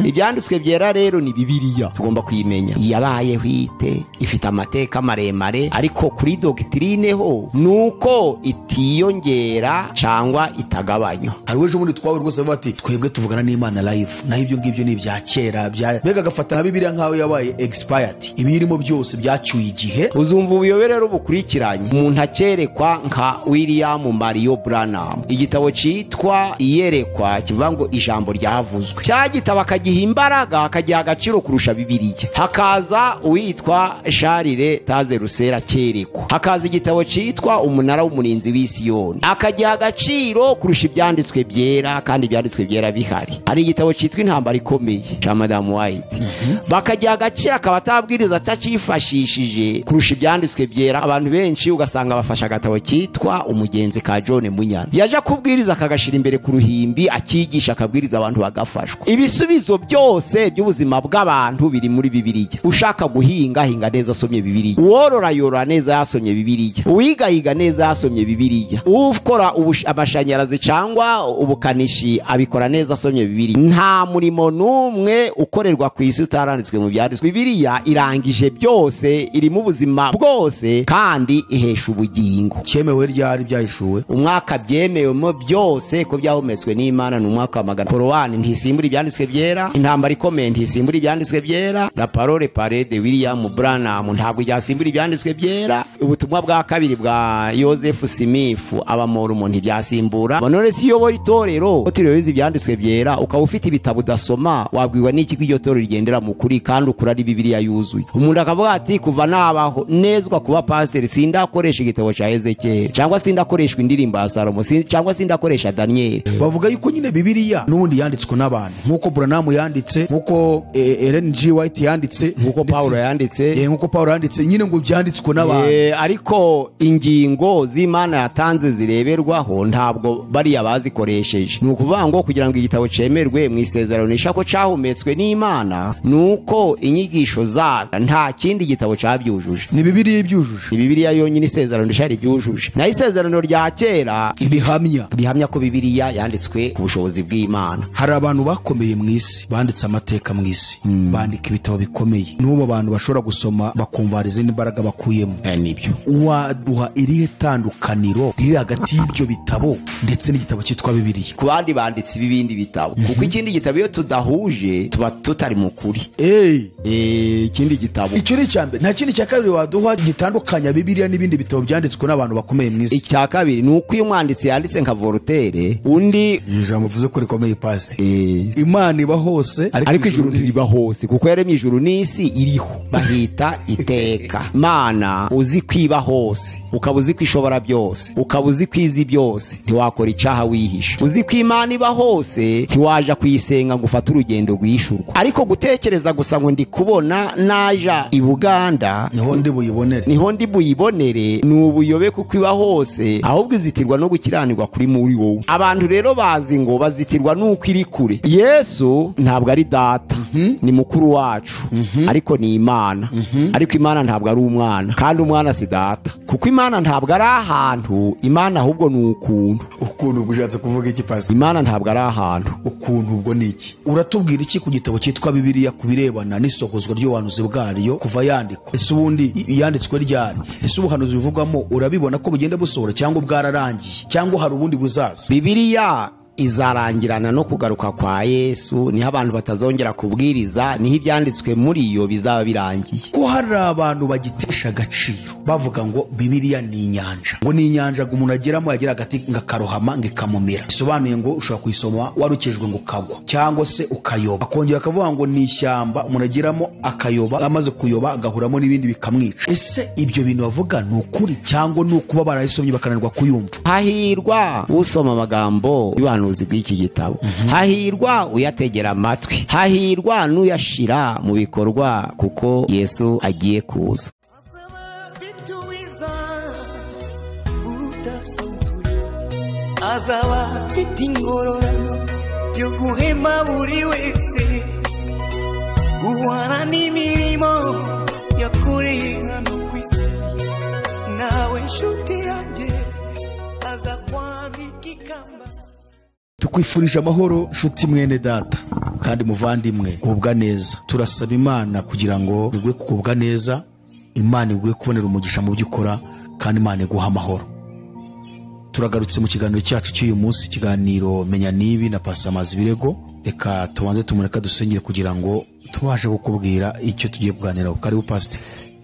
Ibyanditswe byera rero ni Bibiliya, tugomba kuyimenya. Yabayeho ite, ifite amateka maremare, ariko kuri doctrine ho nuko itiyongera cyangwa itagabanywa. Hari ejo muri twawe rwose bati twebwe tuvugana n'Imana live, naho ibyo ngibyo ni ibya kera bya mbega agafata nka Bibiliya nkaho yabaye expired, ibirimo byose byacyuye igihe. Uzumva ubuyobe rero bukurikiranye, umuntu akerekwa nka William Mario Branham, igitabo cyitwa Iyerekwa kivuga ngo ijambo ryavuzwe, cya gitabo akagiha imbaraga akagiha agaciro kurusha Bibiliya. Hakaza uwitwa Charles Taze Russell akerekwa, hakaza igitabo cyitwa Umunara w'Umurinzi w'Isiyoni akagiha agaciro kurusha ibyanditswe byera, kandi ibyanditswe byera bihari. Hari igitabo cyitwa Intambara Ikomeye cya Madam White, bakagiha agaciro akaba atabwiriza atacifashishije kurusha ibyanditswe byera. Abantu benshi ugasanga bafasha agatabo cyitwa Umugenzi ka John Munyana, yaje kubwiriza akagashira imbere ku ruhimbi akigisha akabwiriza abantu bagafashwa. Ibisubizo byose by'ubuzima bw'abantu biri muri Bibiliya. Ushaka guhinga hinga neza asomye Bibiliya, uworora yorora neza yasomye Bibiliya, uwiga yiga neza yasomye Bibiliya, ukora amashanyarazi cyangwa ubukanishi abikora neza asomye Bibiliya. Nta murimo n'umwe ukorerwa ku isi utaranditswe mu byanditswe. Bibiliya irangije byose, irimo ubuzima bwose kandi ihesha ubugingo. Cyemewe ryari byahishuwe? Umwaka byemewemo byose ko byahumetswe n'Imana ni umwaka wa 100. Korowani ntisimbura ibyanditswe byera, Intambara Ikomeye ntisimbura ibyanditswe byera, La Parole Parée de William Branham ntabwo byasimbura ibyanditswe byera, ubutumwa bwa kabiri bwa Joseph Smith abamormo ntibyasimbura. None si yobora itorero utiriwe ibyanditswe byera, ukaba ufite ibitabo udasoma, wabwirwa n'iki ko iryo torero rigendera mu kuri kandi ukuri ari Bibiliya yuzuye? Umuntu akavuga ati kuva nabaho nezwa kuba pastor sindakoresha igitabo cya Ezekiel, cyangwa sindakoreshwa indirimbo ya Salomo, cyangwa sindakoresha Daniel. Bavuga yuko nyine Bibiliya n'ubundi yanditswe n'abantu, nkuko Branham yanditse, nkuko Ellen G White yanditse, nkuko Paulo yanditse, nkuko Paulo yanditse, nyine ngo byanditswe n'abantu. Ariko ingingo z'Imana yatanze zireberwaho ntabwo bariya bazikoresheje. Ni ukuvuga ngo kugira ngo igitabo cemerwe mu isezerano ko cyahumetswe n'Imana, nuko inyigisho za nta kindi gitabo cyabyujuje. Ni Bibiliya ibyujuje. Ni Bibiliya yonyine isezerano rishari byujuje. Na isezerano rya kera bihamya ko Bibiliya yanditswe ku bushobozi bw'Imana. Hari abantu bakomeye mu isi banditse amateka mu isi, bandika ibitabo bikomeye, n'ubu abantu bashobora gusoma bakumva izindi mbaraga bakuyemo. Nibyo. Waduha irihe tandukaniro riri hagati y'ibyo bitabo ndetse n'igitabo cyitwa Bibiliya ku bandi banditse ibindi bitabo? Kuko ikindi gitabo iyo tudahuje tuba tutari mu kuri. Ikindi gitabo icyo ni icya mbere. Nta kindi cya kabiri waduha gitandukanya Bibiliya n'ibindi bitabo byanditswe n'abantu bakomeye mu isi? Icya kabiri ni uko iyo umwanditsi yanditse nka Voltaire, undi ijambo uvuze ko rikomeye pasi, Imana iba hose ariko ijuru ntiriba hose, kuko yaremye ijuru n'isi iriho, bahita iteka. Mana uzi kwiba hose, ukaba uzi kwishobora byose, ukaba uzi kwizi byose, ntiwakora icaha wihisha. Uzi ko Imana iba hose, ntiwaja kuyisenga ngo ufate urugendo rwishurwa. Ariko gutekereza gusa ngo ndi kubona naja i Buganda niho ndi buyibonere, niho ndi buyibonere, ni ubuyobe kuko iba hose, ahubwo izitirwa no gukiranirwa kuri muri wowe. Abantu rero bazi ngo bazitirwa nuko iri kure. Yesu ntabwo ari data, ni mukuru wacu, ariko ni Imana. Ariko Imana ntabwo ari umwana, kandi umwana si data, kuko Imana ntabwo ari ahantu, Imana ahubwo ni ukuntu. Ukuntu ubwo kuvuga iki pasi? Imana ntabwo ari ahantu. Ukuntu ubwo ni iki? Uratubwira iki ku gitabo cyitwa Bibiliya kubirebana n'isohozwa ry'ubuhanuzi bwaryo kuva yandikwa? Ese ubundi yanditswe ryari? Ese ubuhanuzi bivugwamo urabibona ko bugenda busohora cyangwa bwararangiye cyangwa hari ubundi buzaza? Bibiliya izarangirana no kugaruka kwa Yesu, niho abantu batazongera kubwiriza, niho ibyanditswe muri iyo bizaba birangiye. Ko hari abantu bagitesha agaciro bavuga ngo Bibiliya ni inyanja, ngo ni inyanja ngo umuntu ageramo yagira agati ngakarohama ngikamumira, bisobanuye ngo ushobora kuyisoma warukijwe ngo ukagwa cyangwa se ukayoba. Akongera akavuga ngo ni ishyamba umuntu ageramo akayoba, amaze kuyoba agahuramo n'ibindi bikamwica. Ese ibyo bintu bavuga ni ukuri cyangwa ni ukuba barayisomye bakananirwa kuyumva? Hahirwa usoma amagambo y'ubuhanuzi bw'iki gitabo, hahirwa uyategera amatwi, hahirwa n'uyashira mu bikorwa, kuko Yesu agiye kuza. Azaba afite ingororano yo guhema buri wese, guhana n'imirimo yakoreye hano ku isi, nawe nshuti yanjye aza kwambika ikamba. Tukwifurije amahoro nshuti mwene data. Kandi muvandimwe, gubwa neza. Turasaba Imana kugira ngo iguhe kugubwa neza, Imana iguhe kubonera umugisha mu byo ukora, kandi Imana iguhe amahoro. Turagarutse mu kiganiro cyacu cy'uyu munsi, ikiganiro Menya Nibi na Pastor Mazibirego. Reka tubanze tumureka dusengere kugira ngo tubashe kukubwira icyo tugiye kuganiraho. Karibu Pastor.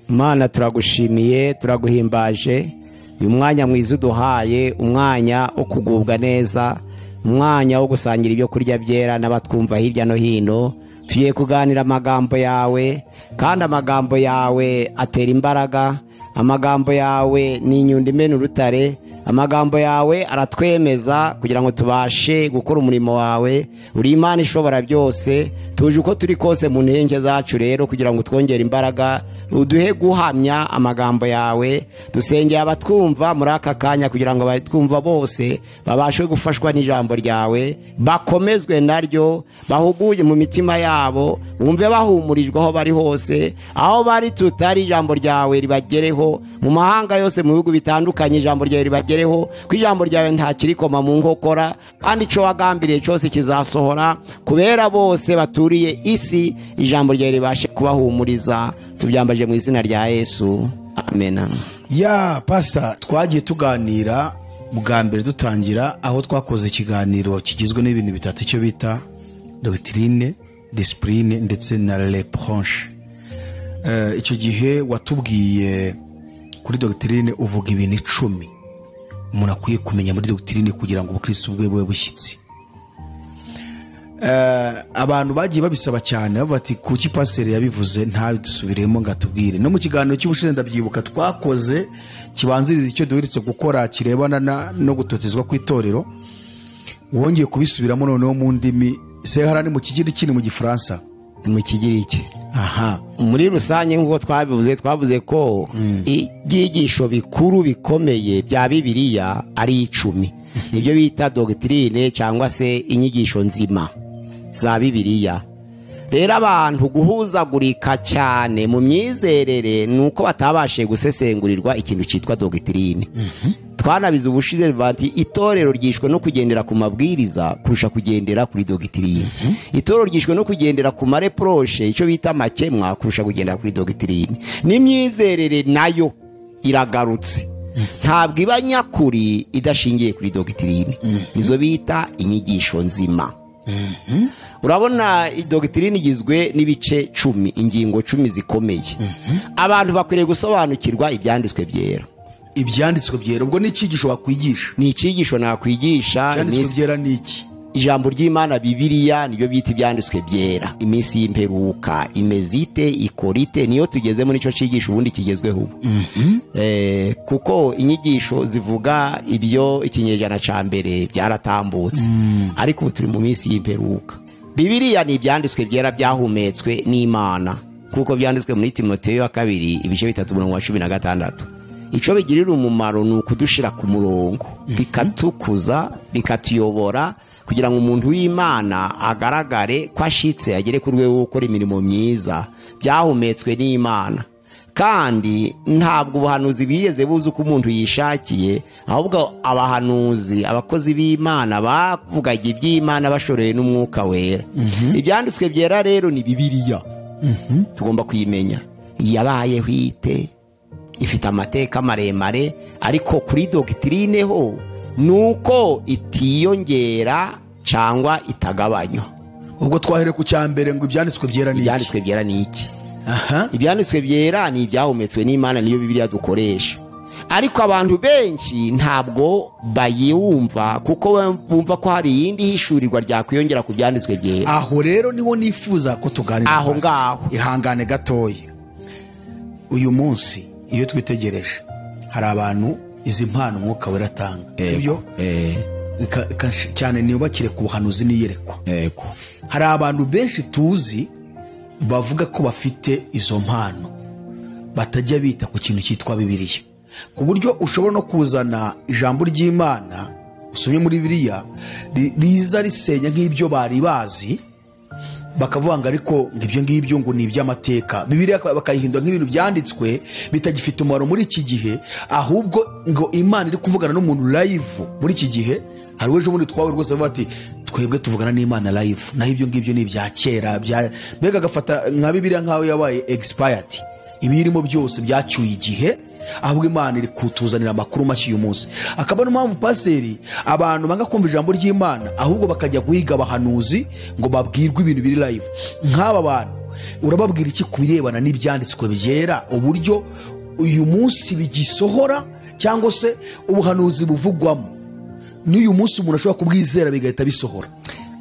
Mana, turagushimiye, turaguhimbaje uyu mwanya mwiza uduhaye, umwanya wo kugubwa neza, umwanya wo gusangira ibyo kurya byera n'abatwumva hirya no hino. Tugiye kuganira amagambo yawe, kandi amagambo yawe atera imbaraga, amagambo yawe ni inyundo imena urutare, amagambo yawe aratwemeza kugira ngo tubashe gukora umurimo wawe. Uri Imana ishobora byose, tuje uko turi kose mu ntenge zacu rero kugira ngo twongere imbaraga, uduhe guhamya amagambo yawe. Dusengeye abatwumva muri aka kanya kugira ngo abatwumva bose babashe gufashwa n'ijambo ryawe, bakomezwe naryo, bahuguye mu mitima yabo, bumve bahumurijwe aho bari hose, aho bari tutari ijambo ryawe ribagereho, mu mahanga yose, mu bihugu bitandukanye ijambo ryawe ribagereho, ko ijambo ryawe nta kirikoma mu nkokora, kandi ico wagambiriye cyose kizasohora kubera bose baturiye isi, ijambo ryawe ribashe kubahumuriza. Tubyambaje mu izina rya Yesu, amena. Ya Pastor, twagiye tuganira bwa mbere dutangira aho twakoze ikiganiro kigizwe n'ibintu bitatu, icyo bita doctrine, discipline ndetse na reproche. Icyo gihe watubwiye kuri doctrine uvuga ibintu 10 umuntu akwiye kumenya muri doctrine kugira ngo ubukristo bwe bube bushyitsi. Abantu bagiye babisaba cyane, bavuga ati kuki pastor yabivuze ntabisubiremo ngo atubwire. No mu kiganiro cy'ubushize ndabyibuka twakoze kibanziriza icyo duherutse gukora kirebana no gutotezwa kw'itorero, wongeye kubisubiramo noneho mu ndimi sehara ni mu Kigiriki ni mu Gifaransa, mu Kigiriki. Aha, muri rusange nk'uko twabivuze, twavuze ko ibyigisho bikuru bikomeye bya Bibiliya ari 10, nibyo bita doctrine cyangwa se inyigisho nzima za Bibiliya. Rero abantu guhuzagurika cyane mu myizerere nuko batabashe gusesengurirwa ikintu cyitwa doctrine. Twanabize ubushize bati itorero ryishwe no kugendera ku mabwiriza kurusha kugendera kuri doctrine. Itorero ryishwe no kugendera ku mareproche, icyo bita makemwa, kurusha kugendera kuri doctrine. N'imyizerere nayo iragarutse, ntabwo iba nyakuri idashingiye kuri doctrine. Nizo bita inyigisho nzima. Urabona doctrine igizwe n'ibice 10, ingingo 10 zikomeye. Abantu bakwiriye gusobanukirwa ibyanditswe byera. Ibyanditswe byera ubwo ni icyigisho wakwigisha? Ni icyigisho nakwigisha. Ibyanditswe byera ni iki? Ijambo ry'Imana Bibiliya nibyo bita ibyanditswe byera. Iminsi y'imperuka imezite ikorite, niyo tugeze muri ico cyigisho ubundi kigezweho ubu. Kuko inyigisho zivuga ibyo ikinyejana ca mbere byaratambutse, ariko ubu turi mu minsi y'imperuka. Bibiliya ni ibyanditswe byera byahumetswe n'Imana, kuko byanditswe muri Timoteyo wa 2 ibice 3:16. Ico bigirira umumaro ni ukudushira ku murongo, bikatukuza, bikatuyobora kugira ngo umuntu w'Imana agaragare ko ashitse, agere ku rwego rwo gukora imirimo myiza byahumetswe n'Imana. Kandi ntabwo ubuhanuzi bwigeze buza uko umuntu yishakiye, ahubwo abahanuzi, abakozi b'Imana bavugaga iby'Imana bashoreye n'umwuka wera. Ibyanditswe byera rero ni Bibiliya. Tugomba kuyimenya. Yabayeho ite, ifite amateka maremare, ariko kuri doctrine ho nuko itiyongera cyangwa itagabanywa. Ubwo twahere ku cyambere ngo ibyanditswe byera ni iki? Ibyanditswe byera ni iki? Ibyanditswe byera ni ibyahumetswe n'Imana, niyo Bibiliya dukoresha. Ariko abantu benshi ntabwo bayumva kuko bumva ko hari iyindi hishurirwa ryakwiyongera ku byanditswe byera. Aho rero niho nifuza ko tuganira aho ngaho. Ihangane gatoya. Uyu munsi iyo twitegereje hari abantu izi mpano umwuka wera atanga, sibyo? Cyane niyubakire ku buhanuzi n'iyerekwa. Hari abantu benshi tuzi bavuga ko bafite izo mpano batajya bita ku kintu cyitwa Bibiliya, ku buryo ushobora no kuzana ijambo ry'Imana usomye muri Bibiliya riza risenya nk'ibyo bari bazi, bakavuga ngo ariko ngo ibyo ngibyo ngo ni iby'amateka. Bibiliya bakayihindura nk'ibintu byanditswe bitagifite umumaro muri iki gihe, ahubwo ngo Imana iri kuvugana n'umuntu live muri iki gihe Hari ejo bundi twawe rwose bavuga ati twebwe tuvugana n'Imana live, naho ibyo ngibyo ni ibya kera, mbega agafata nka Bibiliya nkaho yabaye expired, ibirimo byose byacyuye igihe, ahubwo Imana iri kutuzanira amakuru mashya uyu munsi. Akaba niyo mpamvu pasiteri abantu banga kumva ijambo ry'Imana, ahubwo bakajya guhiga abahanuzi ngo babwirwe ibintu biri live. Nk'aba bantu urababwira iki ku birebana n'ibyanditswe byera, uburyo uyu munsi bigisohora cyangwa se ubuhanuzi buvugwamo n'uyu munsi umuntu ashobora kubwizera bigahita bisohora?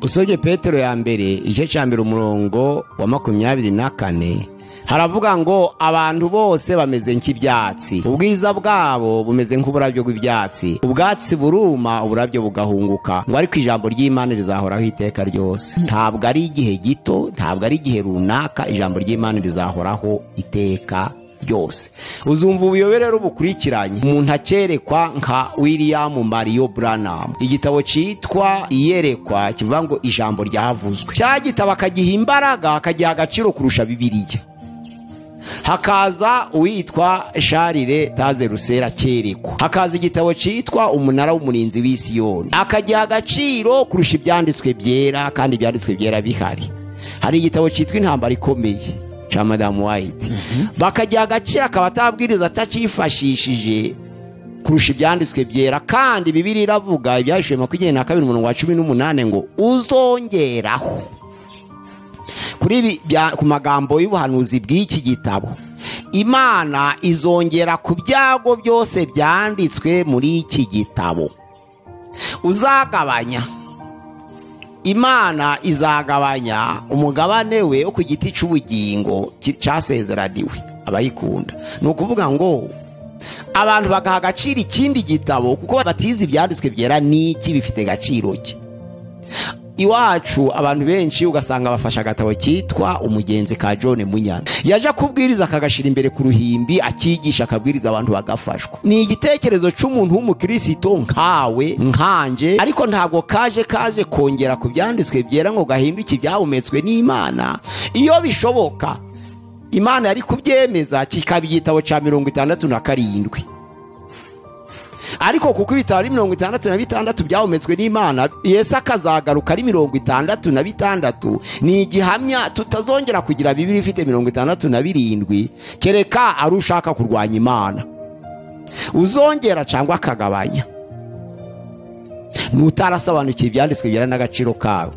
Usomye Petero ya mbere igice cya mbere umurongo wa 24 haravuga ngo abantu bose bameze nk'ibyatsi, ubwiza bwabo bumeze nk'uburabyo bw'ibyatsi, ubwatsi buruma uburabyo bugahunguka, ngo ariko ijambo ry'Imana rizahoraho iteka ryose. Ntabwo ari igihe gito, ntabwo ari igihe runaka, ijambo ry'Imana rizahoraho iteka ryose. Uzumva ubuyobe rero bukurikiranye, umuntu akerekwa nka William Mario Branham, igitabo cyitwa Iyerekwa kivuga ngo ijambo ryavuzwe, cya gitabo akagiha imbaraga, akagiha agaciro kurusha Bibiliya. Hakaza uwitwa Charles Taze Rusera akerekwa, hakaza igitabo cyitwa Umunara w'Umurinzi w'Isiyoni, akagiha agaciro kurusha ibyanditswe byera, kandi ibyanditswe byera bihari. Hari igitabo cyitwa Intambara Ikomeye cya Madame White, bakagiha agaciro akaba atabwiriza atacyifashishije kurusha ibyanditswe byera. Kandi Bibiliya iravuga Ibyahishuriwe 22 umurongo wa 18 ngo uzongeraho kuri ku magambo y'ubuhanuzi bw'iki gitabo, Imana izongera ku byago byose byanditswe muri iki gitabo. Uzagabanya, Imana izagabanya umugabane we wo ku giti cy'ubugingo cyasezeraniwe abayikunda. Ni ukuvuga ngo abantu bagaha agaciro ikindi gitabo kuko batize ibyanditswe byera n'iki bifite gaciro ki. Iwacu abantu benshi ugasanga bafasha agatabo cyitwa Umugenzi ka John Munyana, yaje kubwiriza akagashira imbere ku ruhimbi, akigisha akabwiriza abantu bagafashwa. Ni igitekerezo cy'umuntu w'umukristo nkawe nkanje, ariko ntabwo kaje kongera ku byanditswe byera ngo gahinduke ibyahumetswe n'Imana. Iyo bishoboka Imana yari kubyemeza kikaba igitabo cya 67, ariko kuko ibitabo ari 66 byahumetswe n'Imana, Yesu akazagaruka ari 66, ni igihamya tutazongera kugira Bibiliya ifite 67, kereka ari ushaka kurwanya Imana uzongera cyangwa akagabanya, n'utarasobanukiwe ibyanditswe byera n'agaciro kawe.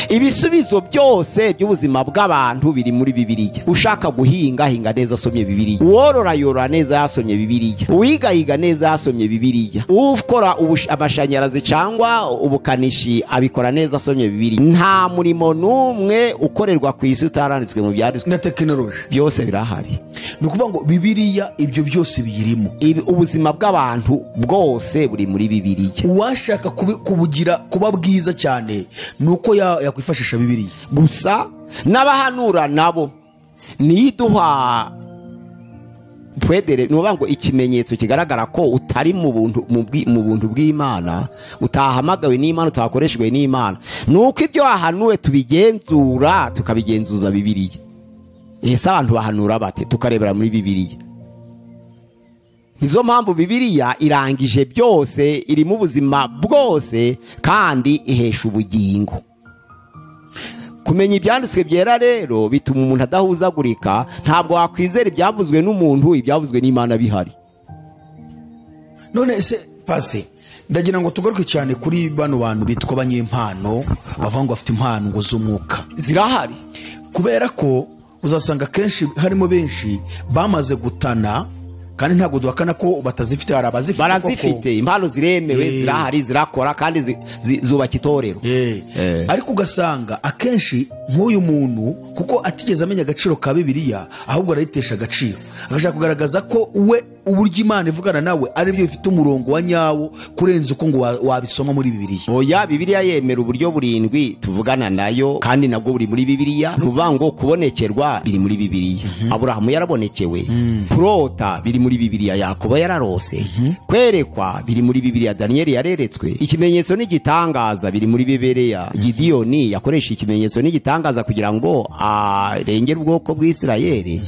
Ibisubizo byose by'ubuzima bw'abantu biri muri Bibiliya. Ushaka guhinga hinga neza asomye Bibiliya, uworora yorora neza yasomye Bibiliya, uwiga yiga neza yasomye Bibiliya, ukora amashanyarazi cyangwa ubukanishi abikora neza asomye Bibiliya. Nta murimo n'umwe ukorerwa ku isi utaranditswe mu byanditswe na tekinoloji, byose birahari. Ni ukuvuga ngo Bibiliya ibyo byose biyirimo. Ubuzima bw'abantu bwose buri muri Bibiliya. Uwashaka kubugira kuba bwiza cyane nuko yakwifashisha Bibiliya gusa. N'abahanura nabo niduha pwedere, nuba ngo ikimenyetso kigaragara ko utari mu buntu bw'Imana, utahamagawe n'Imana, utakoreshejwe n'Imana, nuko ibyo wahanuwe tubigenzura, tukabigenzuza Bibiliya. Ese abantu bahanura bate? Tukarebera muri Bibiliya. Nizo mpamvu Bibiliya irangije byose, iri mu buzima bwose kandi ihesha ubugingo. Kumenya ibyanditswe byera rero bituma umuntu adahuzagurika. Ntabwo wakwizera ibyavuzwe n'umuntu, ibyavuzwe n'Imana bihari. None se pase, ndagira ngo tugaruke cyane kuri bano bantu bitwa abanyempano, bavuga ngo bafite impano ngo z'umwuka. Zirahari, kubera ko uzasanga kenshi harimo benshi bamaze gutana, kandi ntabwo duhakana ko batazifite, hari abazifite, barazifite, impano ziremewe, zirahari, zirakora kandi zubaka itorero. Ariko ugasanga akenshi nk'uyu muntu kuko atigeze amenya agaciro ka Bibiliya, ahubwo arayitesha agaciro, agashaka kugaragaza ko we uburyo Imana ivugana nawe ari byo bifite umurongo wa nyawo kurenza uko ngo wabisoma muri Bibiliya. Oya, Bibiliya yemera uburyo burindwi tuvugana nayo, kandi nabwo buri muri Bibiliya. Nuvuga ngo kubonekerwa biri muri Bibiliya. Aburahamu yarabonekewe, kurota biri muri Bibiliya, Yakobo yararose, kwerekwa biri muri Bibiliya, Daniel yareretswe, ikimenyetso n'igitangaza biri muri Bibiliya. Gidiyoni yakoresha ikimenyetso n'igitangaza kugira ngo arengere ubwoko bw'Isirayeli.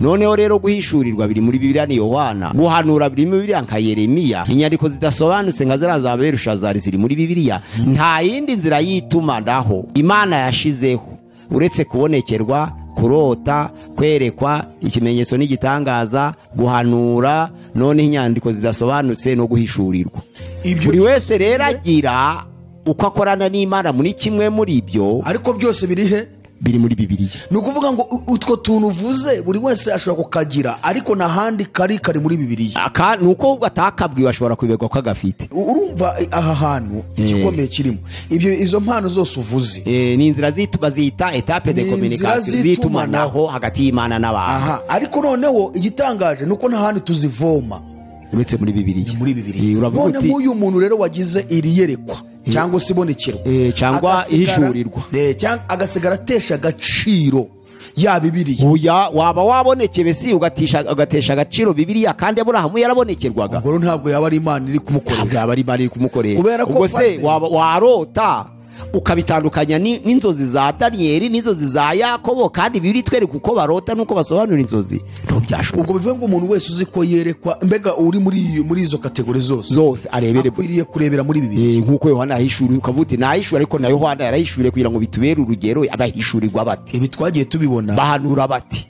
Noneho rero guhishurirwa biri muri Bibiliya ni Yohana, guhanura biri muri Bibiliya nka Yeremiya, inyandiko zidasobanutse nka ziriya za Belushazari ziri muri Bibiliya. Nta yindi nzira y'itumanaho Imana yashizeho uretse kubonekerwa, kurota, kwerekwa, ikimenyetso n'igitangaza, guhanura, noneho inyandiko zidasobanutse no guhishurirwa. Buri wese rero agira uko akorana n'Imana muri kimwe muri ibyo, ariko byose biri he? Biri muri Bibiliya. Ni ukuvuga ngo utwo tuntu uvuze buri wese ashobora kukagira, ariko n'ahandi kari muri Bibiliya. Aka ni uko atakabwiwe ashobora kubiberwa ko agafite. Urumva aha hantu igikomeye kirimo ibyo, izo mpano zose uvuze ni inzira bazita etape de communication, zitumanaho hagati y'Imana n'abantu. Aha, ariko noneho igitangaje ni uko nta handi tuzivoma uretse muri Bibiliya. Muri Bibiliya. None nk'uyu muntu rero wagize iri yerekwa cyangwa se ibonekerwa cyangwa ihishurirwa, cyangwa agasigara atesha agaciro ya Bibiliya, oya waba wabonekewe si ugatesha agaciro Bibiliya, kandi Aburahamu yarabonekerwaga. Ubwo ntabwo yaba ari Imana iri kumukoresha, ntabwo yaba ari Imana iri kumukoresha. Ubwo se warota ukabitandukanya n'inzozi za Daniyeli n'inzozi za Yakobo, kandi Bibiliya itwereka uko barota n'uko basobanura inzozi, ntibyashoboka. Ubwo bivuze ngo umuntu wese uzi ko yerekwa, mbega uri muri izo kategori zose arebere, akwiriye kurebera muri Bibiliya. Nk'uko Yohana yahishuriwe, ukavuga uti nahishura, ariko na Yohana yarahishuriwe kugira ngo bitubere urugero. Abahishurirwa bati ibi twagiye tubibona, bahanura bati,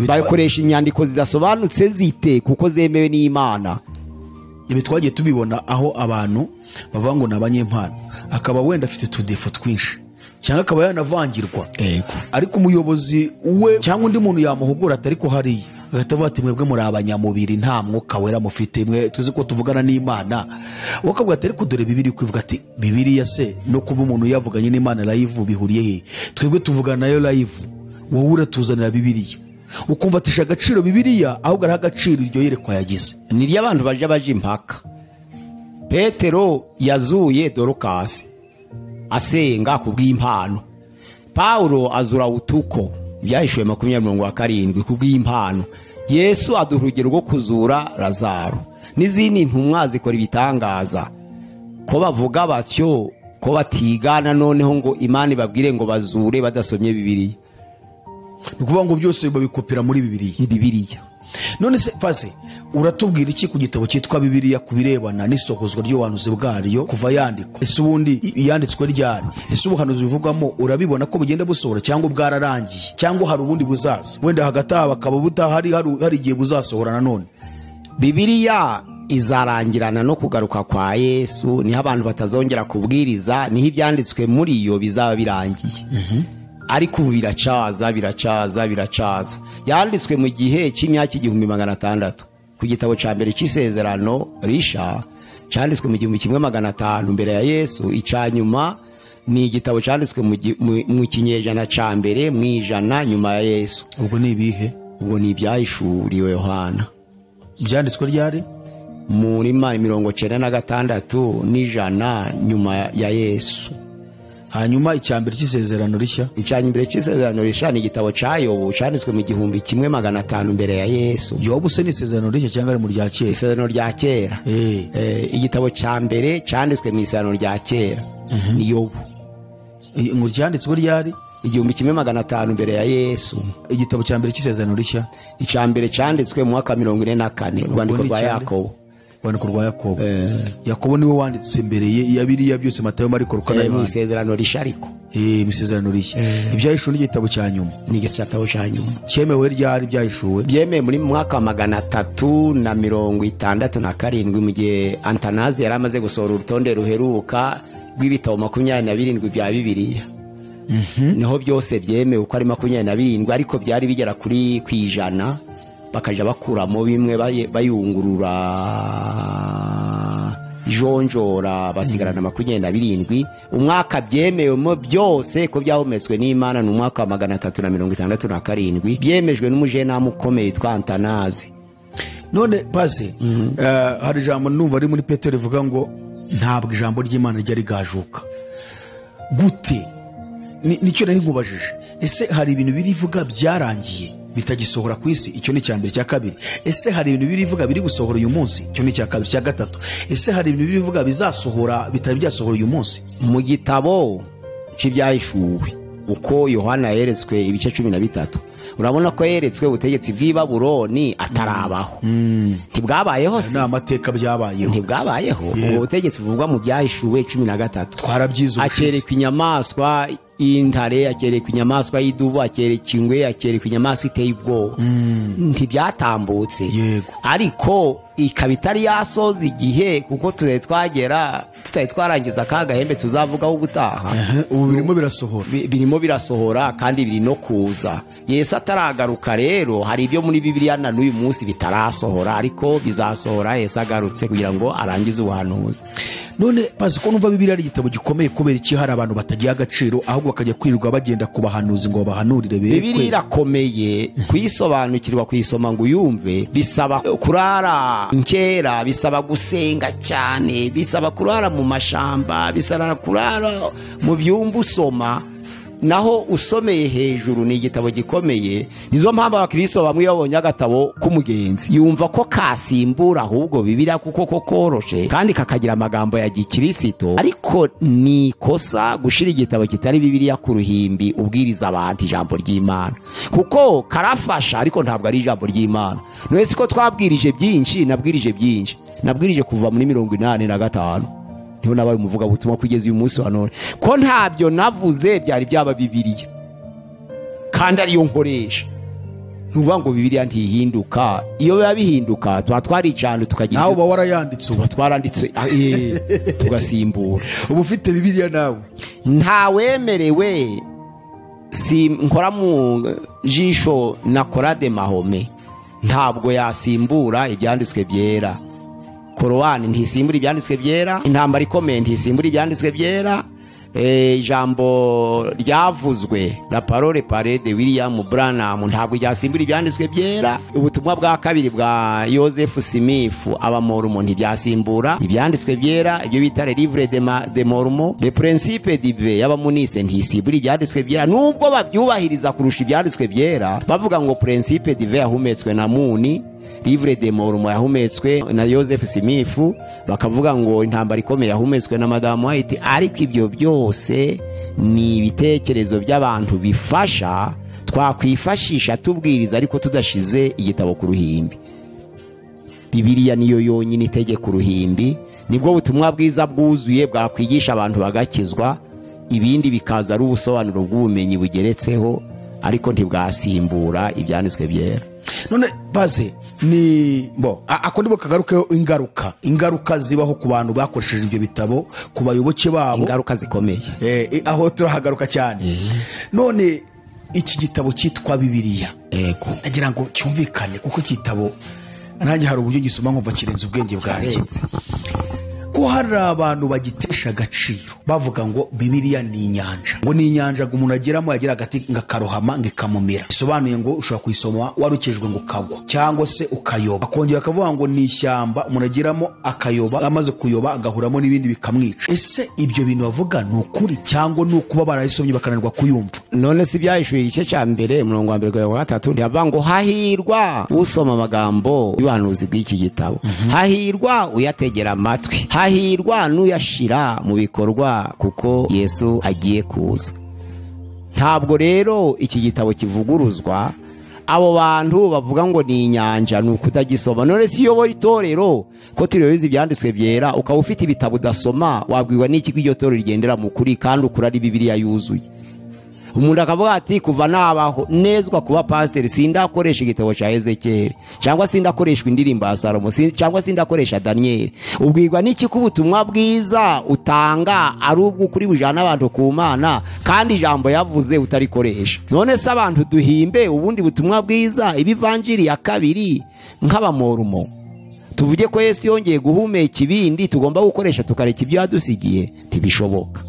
bakoresha inyandiko zidasobanutse zite kuko zemewe n'Imana. Ibi twagiye tubibona aho abantu bavuga ngo ni abanyempano, akaba wenda afite utudefo twinshi cyangwa akaba yanavangirwa, ariko umuyobozi we cyangwa undi muntu yamuhugura atari ko hariya, agahita avuga ati mwebwe muri abanyamubiri, nta mwuka wera mufite, mwe tuzi ko tuvugana n'Imana. Wowe ukavuga ati ariko dore Bibiliya uko ivuga, ati Bibiliya se no kuba umuntu yavuganye n'Imana live bihuriye he? Twebwe tuvugana nayo live, wowe uratuzanira Bibiliya. Ukumva atisha agaciro Bibiliya, ahubwo araha agaciro iryo yerekwa yagize. Ni ry'abantu baje baje impaka. Petero yazuye Dorukasi asenga kubw'impano, Paulo azura utuko byahishuwe 20:70 kubw'impano, Yesu aduha urugero rwo kuzura Lazaro, n'izindi ntumwa zikora ibitangaza. Ko bavuga batyo, ko batigana noneho ngo Imana ibabwire ngo bazure badasomye Bibiliya. Ni ukuvuga ngo byose babikopera muri Bibiliya. Ni Bibiliya. None se pase uratubwira iki ku gitabo cyitwa Bibiliya ku birebana n'isohozwa ry'ubuhanuzi bwaryo kuva yandikwa? Ese ubundi yanditswe ryari? Ese ubuhanuzi bivugwamo urabibona ko bugenda busohora cyangwa bwararangiye, cyangwa hari ubundi buzaza wenda hagati aha bakaba butahari, hari igihe buzasohora nanone? Bibiliya izarangirana no kugaruka kwa Yesu, niho abantu batazongera kubwiriza, niho ibyanditswe muri yo bizaba birangiye. Ariko ubu biracaza biracaza biracaza. Yanditswe mu gihe cy'imyaka 1600. Ku gitabo cya mbere cy'isezerano risha cyanditswe mu 1500 mbere ya Yesu. Icya nyuma ni igitabo cyanditswe mu kinyejana cya mbere mu 100 nyuma ya Yesu. Ubwo ni ibihe? Ubwo ni ibyahishuriwe Yohana. Byanditswe ryari? Muri 96 n'ijana nyuma ya Yesu. Hanyuma icya mbere cy'isezerano rishya, icya mbere cy'isezerano rishya ni igitabo cya Yobu cyanditswe mu 1500 mbere ya Yesu. Yobu se ni isezerano rishya cyangwa ari mu rya kera? Isezerano rya kera. Igitabo cya mbere cyanditswe mu isezerano rya kera ni Yobu. Ngo cyanditswe ryari? 1500 mbere ya Yesu. Igitabo cya mbere cy'isezerano rishya, icya mbere cyanditswe mu mwaka 44, urwandiko rwa Yakobo. Urwandiko rwa Yakobo. Yakobo niwe wanditse mbere ye ya Bibiliya byose, Matayo, Mariko, Luka na Yohana. Isezerano rishya ariko. Isezerano rishya. Ibyahishuwe n'igitabo cya nyuma. Ni igitabo cya nyuma. Cyemewe ryari byahishuwe? Byemewe muri mwaka 367, mu gihe Antanazi yari amaze gusohora urutonde ruheruka rw'ibitabo 27 bya Bibiliya. Niho byose byemewe uko ari 27, ariko byari bigera kuri 100, bakaja bakuramo bimwe bayungurura ijonjora, basigarana 27. Umwaka byemewemo byose ko byahometswe n'Imana ni umwaka wa 367, byemejwe n'umujenama ukomeye witwa Antanazi. None pase hari ijambo numva ari muri Petero rivuga ngo ntabwo ijambo ry'Imana rijya rigajuka. Gute? Nicyo nari nkubajije. Ese hari ibintu birivuga byarangiye bitagisohora ku isi? Icyo ni icya mbere. Cya kabiri, ese hari ibintu birivuga biri gusohora uyu munsi? Icyo ni icya kabiri. Cya gatatu, ese hari ibintu birivuga bizasohora bitari byasohora uyu munsi? Mu gitabo cy'ibyahishuwe Uko Yohana yeretswe ibice 13, urabona ko yeretswe ubutegetsi bw'i Babuloni atarabaho. Ntibwabayeho se? Ni amateka byabayeho. Ntibwabayeho. Ubwo butegetsi buvugwa mu Byahishuwe 13 twarabyize. Akerekwa inyamaswa y'intare, akerekwa inyamaswa y'idubu, akerekwa ingwe, akerekwa inyamaswa iteye ubwoba. Ntibyatambutse. Yego. Ariko ikaba itari yasoza igihe, kuko tutari twagera, tutari twarangiza ka gahembe tuzavugaho ubutaha. Ubu birimo birasohora. Birimo birasohora kandi biri no kuza Yesu ataragaruka. Rero hari ibyo muri Bibiliya na n'uyu munsi bitarasohora, ariko bizasohora Yesu agarutse kugira ngo arangize ubuhanuzi. None bazi ko numva Bibiliya ari igitabo gikomeye, kubera iki hari abantu batagiha agaciro, ahubwo bakajya kwirirwa bagenda ku bahanuzi ngo babahanurire berekwe? Bibiliya irakomeye kuyisobanukirwa, kuyisoma ngo uyumve bisaba kurara inkera, bisaba gusenga cyane, bisaba kurara mu mashamba, bisaba kurara mu byumba usoma. Naho usomeye hejuru ni igitabo gikomeye. Nizo mpamvu abakristo bamwe babonye agatabo k'umugenzi yumva ko kasimbura ahubwo Bibiliya, kuko ko koroshe kandi kakagira amagambo ya gikirisito. Ariko ni ikosa gushira igitabo kitari Bibiliya ku ruhimbi ubwiriza abantu ijambo ry'Imana, kuko karafasha ariko ntabwo ari ijambo ry'Imana. None siko twabwirije byinshi? Nabwirije byinshi, nabwirije kuva muri 85 niho nabaye umuvugabutumwa kugeza uyu munsi wa none, ko ntabyo navuze byari byaba Bibiliya kandi ariyo nkoresha. Ntuvuga ngo Bibiliya ntihinduka. Iyo biba bihinduka tuba twaricana tukagira nawe uba warayanditse, tuba twaranditse tugasimbura. Uba ufite Bibiliya nawe. Ntawemerewe, si nkora mu jisho na Korade Mahome, ntabwo yasimbura ibyanditswe byera. Korowani ntisimbura ibyanditswe byera, intambara ikomeye ntisimbura ibyanditswe byera, ijambo ryavuzwe la parole parée de William Branham ntabwo ryasimbura ibyanditswe byera, ubutumwa bwa kabiri bwa Joseph Smith abamormo ntibyasimbura ibyanditswe byera, ibyo bita le livre de Mormon, le principe divin y'abamunise ntisimbura ibyanditswe byera, nubwo babyubahiriza kurusha ibyanditswe byera. Bavuga ngo principe divin yahumetswe na Muni, livre de Mormon yahumetswe na Joseph Smith, bakavuga ngo intambara ikomeye yahumetswe na Madame White. Ariko ibyo byose ni ibitekerezo by'abantu bifasha, twakwifashisha tubwiriza ariko tudashize igitabo ku ruhimbi. Bibiliya niyo yonyine itegeka uruhimbi, nibwo butumwa bwiza bwuzuye bwakwigisha abantu bagakizwa, ibindi bikaza ari ubusobanuro bw'ubumenyi bugeretseho, ariko ntibwasimbura ibyanditswe byera. None baze ni bo ako ndibo kagarukeho ingaruka zibaho ku bantu bakoresheje ibyo bitabo, ku bayoboke babo, ingaruka zikomeye. Aho turahagaruka cyane. None iki gitabo cyitwa Bibiliya, yego, ndagira ngo cyumvikane, kuko igitabo nanjye hari uburyo gisoma nkumva kirenze ubwenge bwanjye. Ko hari abantu bagitesha agaciro bavuga ngo Bibiliya ni inyanja, ngo ni inyanja ngo umuntu ageramo yagira agati ngo akarohama ngo ikamumira, bisobanuye ngo ushobora kuyisoma warukijwe ngo ukagwa cyangwa se ukayoba. Akongera akavuga ngo ni ishyamba umuntu ageramo akayoba, amaze kuyoba agahuramo n'ibindi bikamwica. Ese ibyo bintu bavuga ni ukuri cyangwa ni ukuba barayisomye bakananirwa kuyumva? None si Byahishuwe igice cya mbere umurongo wa mbere kugera ku wa gatatu ntihavuga ngo hahirwa usoma amagambo y'ubuhanuzi bw'iki gitabo, hahirwa uyategera amatwi, hahirwa n'uyashira mu bikorwa, kuko Yesu agiye kuza. Ntabwo rero iki gitabo kivuguruzwa. Abo bantu bavuga ngo ni inyanja ni ukutagisoma. None si uyobora itorero ko turiyoboza ibyanditswe byera, ukaba ufite ibitabo udasoma, wabwirwa n'iki ko iryo torero rigendera mu kuri kandi ukuri ari Bibiliya yuzuye? Umuntu akavuga ati kuva nabaho nezwa kuba pasiteri sindakoresha igitabo cya Ezekiel, cyangwa sindakoreshwa indirimbo ya Salomo, cyangwa sindakoresha Daniel. Ubwirwa n'iki ko ubutumwa bwiza utanga ari ubw'ukuri bujana abantu ku Mana, kandi ijambo yavuze utarikoresha? None se abantu duhimbe ubundi butumwa bwiza, ibivanjiri ya kabiri nk'abamorumo, tuvuge ko Yesu yongeye guhumeka ibindi tugomba gukoresha tukareka ibyo yadusigiye? Ntibishoboka.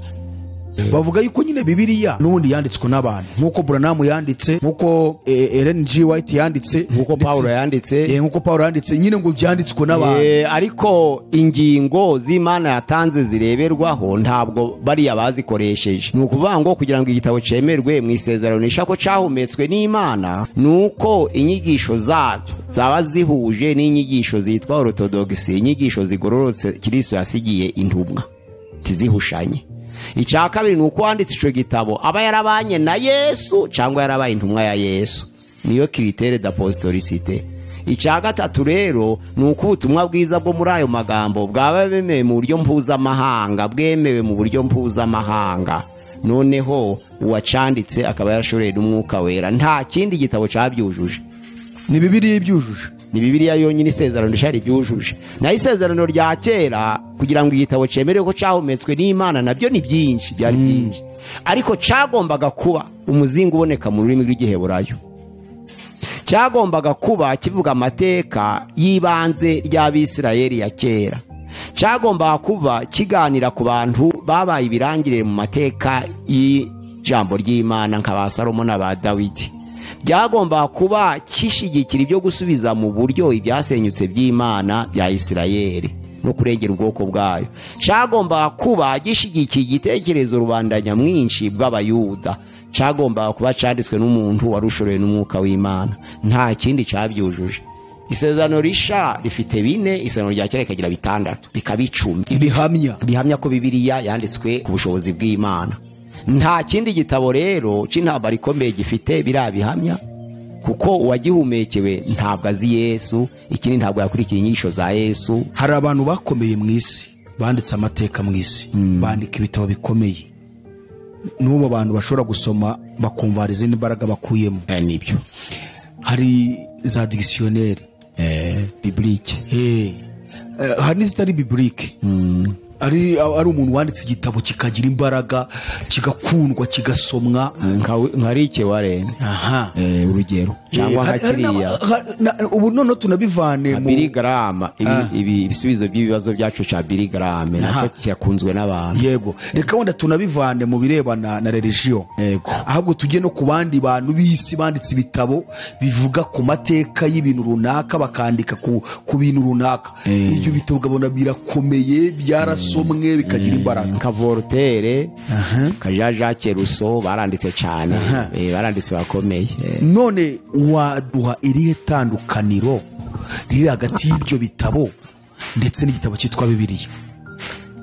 Bavuga yuko nyine Bibiliya n'ubundi yanditswe n'abantu, nk'uko Branham yanditse, nk'uko Ellen G. White yanditse, nk'uko Paulo yanditse, nk'uko Paulo yanditse, nyine ngo byanditswe n'abantu. Ariko ingingo z'Imana yatanze zireberwaho ntabwo bariya bazikoresheje. Ni ukuvuga ngo kugira ngo igitabo cyemerwe mu isezerano rishya ko cyahumetswe n'Imana, ni uko inyigisho zacyo zaba zihuje n'inyigisho zitwa orthodoxy, inyigisho zigororotse Kristo yasigiye intumwa, ntizihushanye. Icya kabiri ni uko uwanditse icyo gitabo aba yarabanye na Yesu cyangwa yarabaye intumwa ya Yesu, niyo critère d'apostolicité. Icya gatatu rero ni uko ubutumwa bwiza bwo muri ayo magambo bwaba bwemewe mu buryo mpuzamahanga, bwemewe mu buryo mpuzamahanga. Noneho uwacanditse akaba yarashoreye n'Umwuka Wera. Nta kindi gitabo cyabyujuje. Ni Bibiliya ibyujuje. Ni Bibiliya yonyine isezerano rishya ribyujuje. Naho isezerano rya kera kugira ngo igitabo cyemerewe ko cyahumetswe n'Imana nabyo ni byinshi, byari byinshi, ariko cyagombaga kuba umuzingo uboneka mu rurimi rw'Igiheburayo, cyagombaga kuba kivuga amateka y'ibanze ry'Abisirayeli ya kera, cyagombaga kuba kiganira ku bantu babaye ibirangirire mu mateka y'ijambo ry'Imana nka ba Salomo na ba Dawidi, byagombaga kuba kishyigikira ibyo gusubiza mu buryo ibyasenyutse by'Imana bya Isirayeli no kurengera ubwoko bwayo, cyagombaga kuba gishyigikiye igitekerezo rubanda nyamwinshi bw'Abayuda, cyagombaga kuba cyanditswe n'umuntu wari ushorewe n'Umwuka w'Imana. Nta kindi cyabyujuje. Isezerano risha rifite 4, isezerano rya kera rikagira 6, bikaba 10. Bihamya ko Bibiliya yanditswe ku bushobozi bw'Imana. Nta kindi gitabo rero cy'intambara ikomeye gifite biriya bihamya, kuko uwagihumekewe ntabwo azi Yesu, ikindi ntabwo yakurikiye inyigisho za Yesu. Hari abantu bakomeye mu isi, banditse amateka mu isi, bandika ibitabo bikomeye. N'ubu abantu bashobora gusoma bakumva hari izindi mbaraga bakuyemo. Nibyo. Hari za dictionnaire, biblique, hari n'izitari biblique. Ari umuntu wanditse igitabo kikagira imbaraga, kigakundwa, kigasomwa, nka Rick Warren. Urugero cyangwa nka kiriya ubu none tunabivane mu Billy Graham, ibisubizo by'ibibazo byacu cha Billy Graham nacyo kirakunzwe n'abantu. Yego, reka wenda tunabivane mu birebana na religion, ahubwo tujye no ku bandi bantu b'isi banditse ibitabo bivuga ku mateka y'ibintu runaka, bakandika ku bintu runaka. Ibyo bitabo ukabona birakomeye, byarasomwe bikagira imbaraga. Nka Voltaire, nka Jean-Jacques Rousseau baranditse cyane, baranditse bakomeye. None waduha irihe tandukaniro riri hagati y'ibyo bitabo ndetse n'igitabo cyitwa Bibiliya?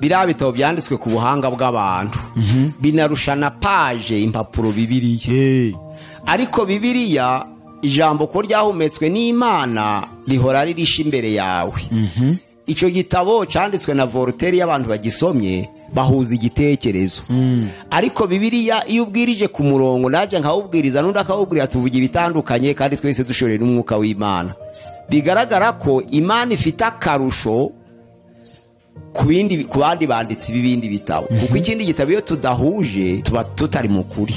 Biriya bitabo byanditswe ku buhanga bw'abantu, binarushana paje impapuro Bibiliya. Ariko Bibiliya ijambo ko ryahumetswe n'Imana rihora ririsha imbere yawe. Icyo gitabo cyanditswe na Voltaire y'abantu bagisomye bahuza igitekerezo. Ariko Bibiliya iyo ubwirije ku murongo, naje nkawubwiriza n'undi akawubwira, tuvuga ibitandukanye kandi twese dushoreye n'Umwuka w'Imana. Bigaragara ko Imana ifite akarusho ku bandi banditsi b'ibindi bitabo, kuko ikindi gitabo iyo tudahuje tuba tutari mu kuri.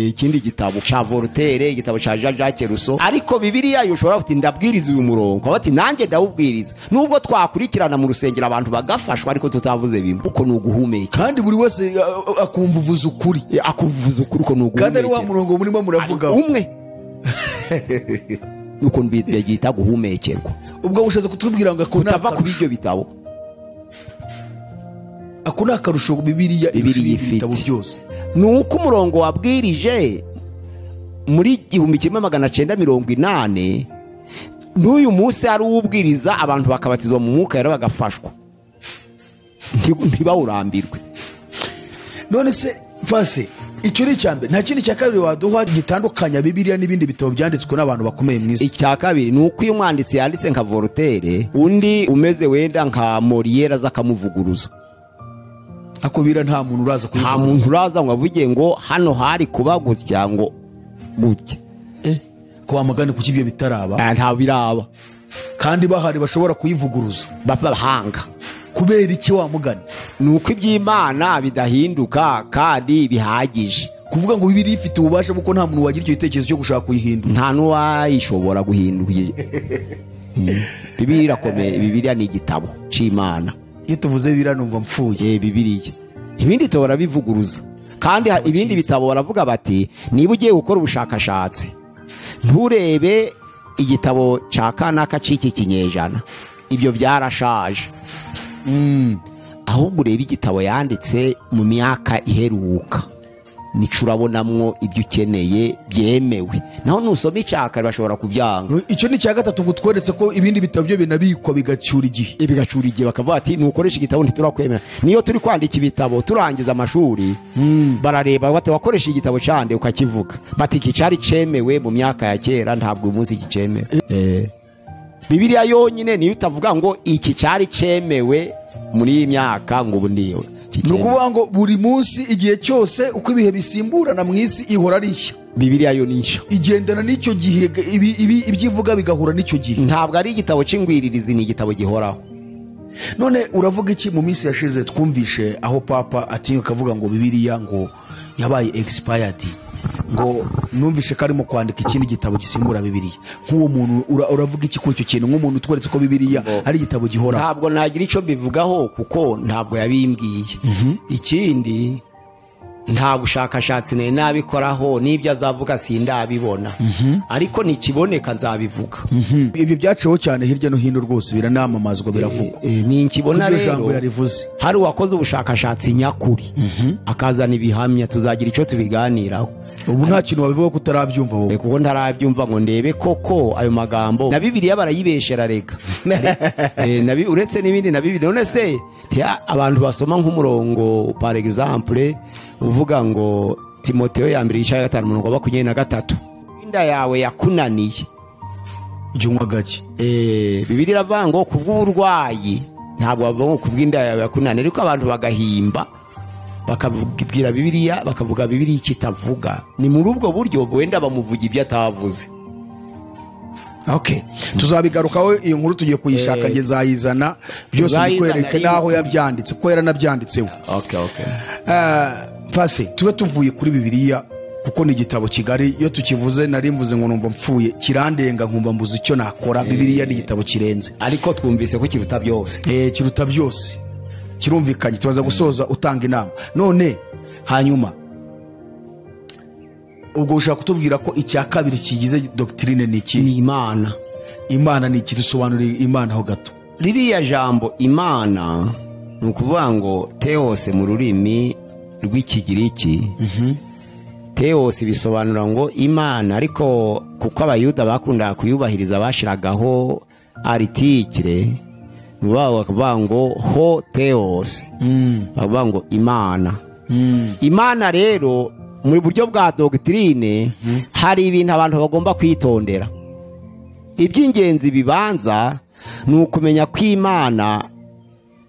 Ikindi gitabo cha Voltaire, igitabo cha Jean-Jacques Rousseau, ariko Bibiliya yo ushobora kuti ndabwiriza uyu murongo, bati nanjye ndawubwiriza, nubwo twakurikirana mu rusengero abantu bagafashwa ariko tutavuze bimwe, uko ni uguhumeka. Kandi buri wese akumva uvuza ukuri, akuvuza ukuri, uko ni uguhumeka. Kandi ari wa murongo murimo muravuga umwe, nuko byita guhumekerwa. Ubwo ushaze kutubwira ngo kutava kuri ibyo bitabo, ako ni akarusho Bibiliya ibitabo byose. Ni uko umurongo wabwirije muri 1980 n'uyu munsi ari uwubwiriza abantu bakabatizwa mu mwuka rero bagafashwa, ntibawurambirwe. None se fase icyo ni icyambere, nta kindi cya kabiri waduha gitandukanya Bibiliya n'ibindi bitabo byanditswe n'abantu bakomeye mu isi? Icya kabiri ni uko iyo umwanditsi yanditse nka Voltaire, undi umeze wenda nka Molière aza akamuvuguruza. Ako bira nta muntu uraza kuyivuguruza. Nta muntu uraza ngo avuge ngo hano hari kuba gutya ngo gutya. Ko wamagane kuki ibyo bitaraba? Nta biraba. Kandi bahari bashobora kuyivuguruza. Bahanga. Kubera iki wamugana? Ni uko iby'Imana bidahinduka kandi bihagije. Kuvuga ngo Bibiliya ifite ububasha kuko nta muntu wagira icyo gitekerezo cyo gushaka kuyihindura. Nta n'uwayishobora guhindura. Bibiliya irakomeye, Bibiliya ni igitabo cy'Imana. Iyo tuvuze Bibiliya numva mpfuye. Bibiliya. Ibindi bitabo barabivuguruza. Kandi ibindi bitabo baravuga bati niba ugiye gukora ubushakashatsi nturebe igitabo cya kanaka cy'iki kinyejana, ibyo byarashaje. Ahubwo urebe igitabo yanditse mu myaka iheruka. Nico urabonamwo ibyo ukeneye byemewe. Naho nusoma icyakare bashobora kubyanga. Icyo ni icya gatatu, ngo tweretse ko ibindi bitabo byo binabikwa bigacyura igihe. Bigacura igihe, bakavuga ati nukoresha igitabo ntiturakwemera. Niyo turi kwandika ibitabo turangiza amashuri, barareba bati wakoresha igitabo cyande ukakivuga, bati iki cyari cyemewe mu myaka ya kera, ntabwo uyu munsi gicemewe. Bibiliya yonyine niyo itavuga ngo iki cyari cyemewe muri iyi myaka ngo ubu niyo. Ni ukuvuga ngo buri munsi igihe cyose uko ibihe bisimburana mu isi ihora ari nshya. Bibiliya yo ni nshya, igendana n'icyo gihe, ibyo ivuga bigahura n'icyo gihe. Ntabwo ari igitabo cy'ingwiririzi, ni igitabo gihoraho. None uravuga iki? Mu minsi yashize twumvishe aho papa atinyuka akavuga ngo Bibiliya ngo yabaye expired, ngo numvishe ko arimo kwandika ikindi gitabo gisimbura Bibiliya. Nk'uwo muntu uravuga iki kuri icyo kintu, nk'umuntu utweretse ko Bibiliya ari igitabo gihoraho? Ntabwo nagira icyo mbivugaho kuko ntabwo yabimbwiye. Ikindi nta bushakashatsi nari nabikoraho, n'ibyo azavuga sindabibona, ariko nikiboneka nzabivuga. Ibyo byaciweho cyane hirya no hino rwose, biranamamazwa, biravugwa. Ninkibona rero yarivuze, hari uwakoze ubushakashatsi nyakuri akazana ibihamya, tuzagira icyo tubiganiraho. Ubu nta kintu wabivuga ko utarabyumva wowe. Kuko ntarabyumva ngo ndebe koko ayo magambo. Na Bibiliya barayibeshera rega. Uretse n'ibindi na Bibiliya. None se abantu basoma nk'umurongo par exemple uvuga ngo Timoteyo ya mbere igice cya 5 umurongo wa 23, inda yawe yakunaniye jya unywa gake. Bibiliya iravuga ngo kubw'uburwayi, ntabwo bavuga ngo kubw'inda yawe yakunaniye, ariko abantu bagahimba bakabwira Bibiliya, bakavuga Bibiliya ikitavuga. Ni muri ubwo buryo wenda bamuvuga ibyo atavuze. Okay, tuzabigarukaho iyo nkuru tugiye kuyishaka, nge nzayizana byose bikwereke naho yabyanditse, ko yaranabyanditseho. Okay. Fasi tube tuvuye kuri Bibiliya kuko ni igitabo kigari, iyo tukivuze nari mvuze ngo numva mpfuye, kirandenga nkumva mbuze icyo nakora. Bibiliya ni igitabo kirenze, ariko twumvise ko kiruta byose. Kiruta byose, kirumvikanye. Tubaza gusoza utanga inama none. Hanyuma ubwo ushaka kutubwira ko icya kabiri kigize doctrine ni iki? Ni Imana. Imana ni iki? Dusobanurire Imana ho gato. Ririya jambo Imana ni ukuvuga ngo theos mu rurimi rw'Ikigiriki. Theos bisobanura ngo Imana, ariko kuko Abayuda bakundaga kuyubahiriza bashiragaho article, bakavuga ngo ho theos, bakavuga ngo Imana. Imana rero muri buryo bwa doctrine hari ibintu abantu bagomba kwitondera. Iby'ingenzi bibanza ni ukumenya ko Imana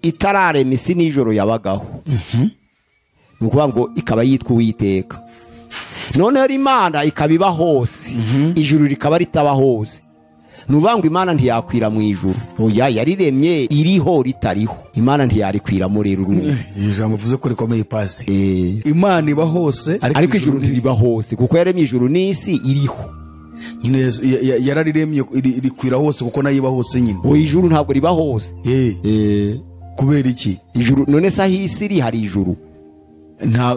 itararema isi n'ijoro yabagaho. Ni ukuvuga ngo ikaba yitwa Uwiteka. Noneho Imana ikaba iba hose, ijuru rikaba ritaba hose. Ni ukuvuga ngo Imana ntiyakwira mu ijuru. Oya, yariremye iriho ritariho. Imana ntiyarikwiramo rero urumva. Ijambo uvuze ko rikomeye pasi. Imana iba hose ariko ijuru ntiriba hose, kuko yaremye ijuru n'isi iriho. Nyine yarariremye rikwira hose kuko nayo iba hose nyine. Oya, ijuru ntabwo riba hose. Kubera iki? Ijuru none se aho isi iri hari ijuru?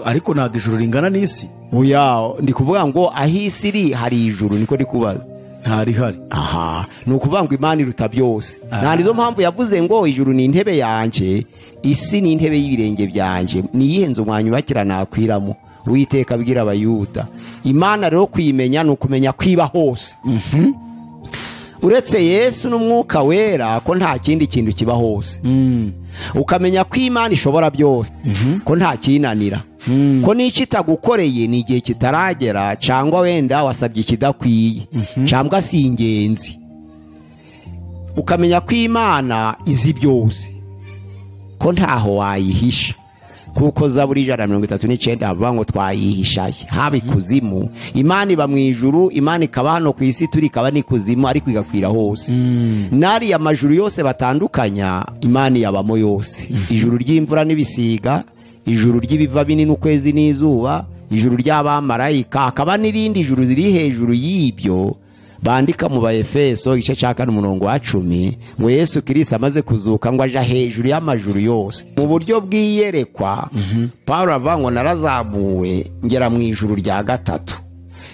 Ariko ntabwo ijuru ringana n'isi. Oya, ndi kuvuga ngo aho isi iri hari ijuru, niko ndi kubaza. Ntarihari. Aha, ni ukuvuga ngo Imana iruta byose. Nta nizo mpamvu yavuze ngo ijuru ni intebe yanje, isi ni intebe y'ibirenge byanje, niyihe nzu mwanyubakira nakwiramo. Uwiteka abwira Abayuda. Imana rero kuyimenya ni ukumenya kwiba hose. Uretse Yesu n'Umwuka Wera ko nta kindi kintu kiba hose. Ukamenya ko Imana ishobora byose, ko nta kinanira, ko n'icyo itagukoreye ni igihe kitaragera, cyangwa wenda wasabye ikidakwiye, cyangwa si ingenzi. Ukamenya ko Imana izi byose, ko ntaho wayihisha, kuko Zaburi 139 avuga ngo twayihishaye haba ikuzimu. Imana iba mu ijuru, Imana ikaba hano ku isi turi, ikaba n'ikuzimu, ariko igakwira hose. Nari amajuru yose batandukanya, Imana yabamo yose. Ijuru ry'imvura n'ibisiga, ijuru ry'ibiva binini ukwezi n'izuba, ijuru ry'abamarayika, akaba n'irindi juru ziri hejuru y'ibyo. Bandika mu Baefeso igice cya 4 umurongo wa 10 ngo Yesu Kristo amaze kuzuka ngo aja hejuru y'amajuru yose. Mu buryo bw'iyerekwa Paulo avuga ngo narazamuwe ngera mu ijuru rya gatatu,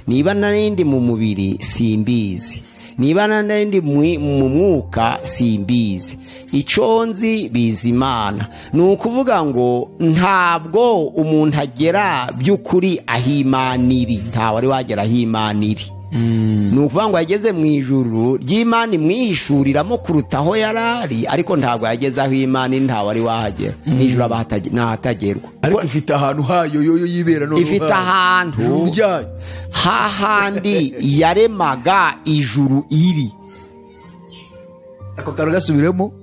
niba narindi mu mubiri simbizi, Niba nari mu mwuka simbizi. Icyo nzi bizi Imana. Ni ukuvuga ngo ntabwo umuntu agera by'ukuri aho Imana iri, ntawe wari wagera aho Imana iri. Ni ukuvuga ngo yageze mu ijuru ry'Imana imwihishuriramo kuruta aho yarari, ariko ntabwo yageze aho Imana iri, ntawe wari wahagera. N'ijuru aba ntahatagerwa. Ariko ifite ahantu hayo yoyo yibera, none ifite ahantu hahandi yaremaga ijuru iri. Ako kantu gasubiremo.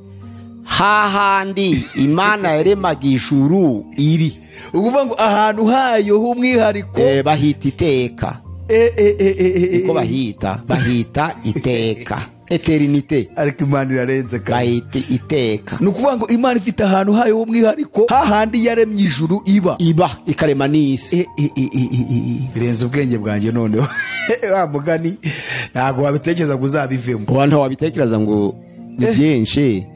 Hahandi Imana yaremaga ijuru iri, ukuvuga ngo ahantu hayo h'umwihariko bahita iteka. Niko bahita iteka, eternite. Ariko Imana irarenze kandi bahita iteka. Ni ukuvuga ngo Imana ifite ahantu hayo h'umwihariko hahandi yaremye ijuru iba ikarema n'isi. Birenze ubwenge bwanjye noneho. Wa mugani ntabwo wabitekereza ngo uzabivemo, ntabwo wabitekereza ngo ni byinshi.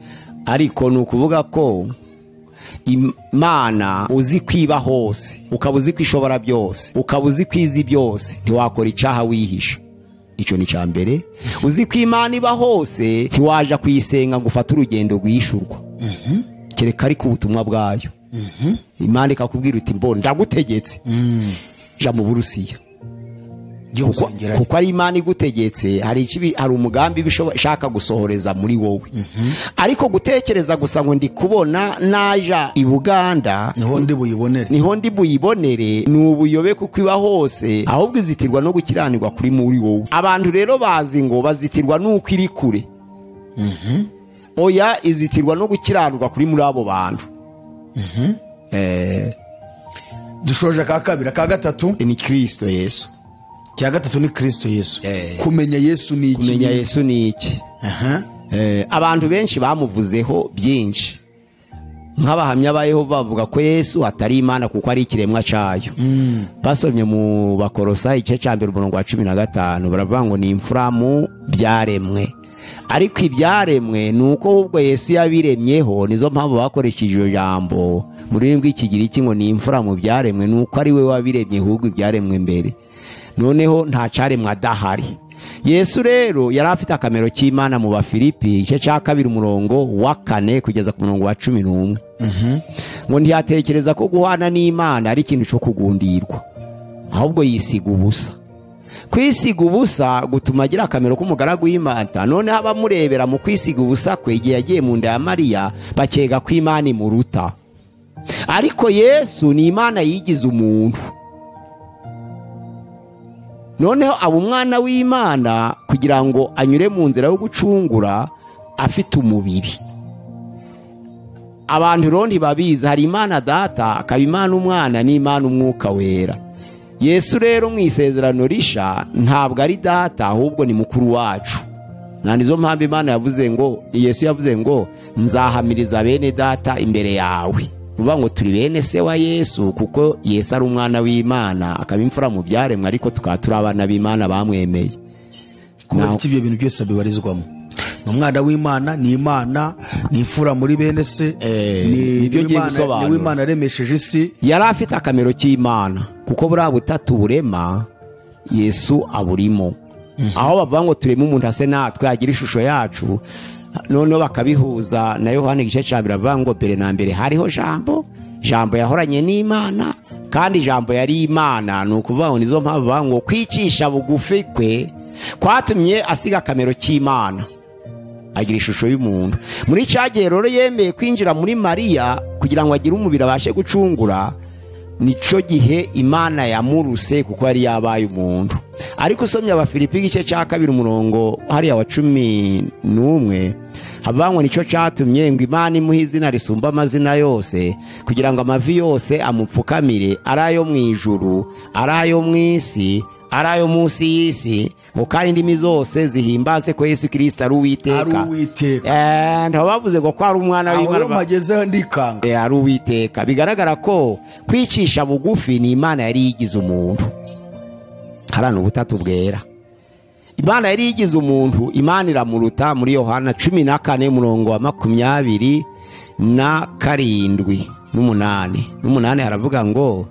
Ariko ni ukuvuga ko Imana uzi kwiba hose, ukaba uzi kwishobora byose, ukaba uzi kwizi byose, ntiwakora icaha wihisha. Icyo ni cya mbere. Uzi ko Imana iba hose, ntiwaja kuyisenga ngo ufate urugendo rwishurwa. Kereka ariko ubutumwa bwayo. Imana ikakubwira uti mbo ndagutegetse, ja mu Burusiya. Kuko ari Imana igutegetse, hari umugambi ishaka gusohoreza muri wowe. Ariko gutekereza gusa ngo ndi kubona naja i Buganda niho ndi buyibonere, niho ndi buyibonere, ni ubuyobe kuko iba hose, ahubwo izitirwa no gukiranirwa kuri muri wowe. Abantu rero bazi ngo bazitirwa nuko iri kure. Oya, izitirwa no gukiranirwa kuri muri abo bantu. Dushoje aka kabiri. Aka gatatu ni Kristo Yesu. Cya gatatu ni Kristo Yesu. Kumenya Yesu ni iki? Kumenya Yesu ni iki? Abantu benshi bamuvuzeho byinshi. Nk'abahamya ba Yehova bavuga ko Yesu atari Imana kuko ari ikiremwa cyayo. Basomye mu Bakolosayi igice cya 1 umurongo wa 15 baravuga ngo ni imfura mu byaremwe. Ariko ibyaremwe ni uko ahubwo Yesu yabiremyeho, nizo mpamvu bakoresheje iryo jambo mu rurimi rw'Ikigiriki ngo ni imfura mu byaremwe, ni uko ari we wabiremye ahubwo ibyaremwe mbere. Noneho nta cyaremwe adahari. Yesu rero yari afite akamero k'Imana mu Bafilipi igice cya 2 umurongo wa 4 kugeza ku murongo wa 11. Ngo ntiyatekereza ko guhana n'Imana ari ikintu cyo kugundirwa, ahubwo yisiga ubusa. Kwisiga ubusa gutuma agira akamero k'umugaragu w'Imana. Noneho abamurebera mu kwisiga ubusa kwe igihe yagiye mu nda ya Mariya bakeka ko Imana imuruta. Ariko Yesu ni Imana yigize umuntu. Noneho aba umwana w'Imana kugira ngo anyure mu nzira yo gucungura afite umubiri. Abantu rero ntibabizi, hari Imana Data, akaba Imana Umwana n'Imana Umwuka Wera. Yesu rero mu isezerano risha ntabwo ari Data, ahubwo ni mukuru wacu. Na nizo mpamvu Imana yavuze ngo, Yesu yavuze ngo nzahamiriza bene Data imbere yawe. Uvuga ngo turi bene se wa Yesu kuko Yesu ari umwana w'Imana, akaba imfura mu byaremwe, ariko tukaba turi abana b'Imana bamwemeye. Kuba ibyo bintu byose bibarizwamo. Ni umwana w'Imana, ni Imana, ni imfura muri bene se, ni Imana yaremesheje isi. Yari afite akamero k'Imana kuko buriya butatu burema Yesu aburimo. Aho bavuga ngo tureme umuntu ase natwe agira ishusho yacu, noneho bakabihuza na Yohana igice cya 2 avuga ngo mbere na mbere hariho Jambo, Jambo yahoranye n'Imana kandi Jambo yari Imana. Ni ukuvuga ngo nizo mpamvu bavuga ngo kwicisha bugufi kwe kwatumye asiga akamero k'Imana agira ishusho y'umuntu. Muri cya gihe rero yemeye kwinjira muri Mariya kugira ngo agire umubiri abashe gucungura, nico gihe Imana yamuruse kuko yari yabaye umuntu. Ariko usomye Abafilipi igice cya 2 umurongo hariya wa 11 havuga ngo nico cyatumye ngo Imana imuhe izina risumba amazina yose, kugira ngo amavi yose amupfukamire, ari ayo mu ijuru, ari ayo mu isi, ari ayo munsi y'isi, ngo kandi indimi zose zihimbaze ko Yesu Kristo ari Uwiteka. Ntabwo bavuze ngo ko ari umwana w'Imana, ari Uwiteka. Bigaragara ko kwicisha bugufi ni Imana yari yigize umuntu. Harana ubutatu bwera. Imana yari yigize umuntu, Imana iramuruta. Muri Yohana 14 umurongo wa 27 n'umunani haravuga ngo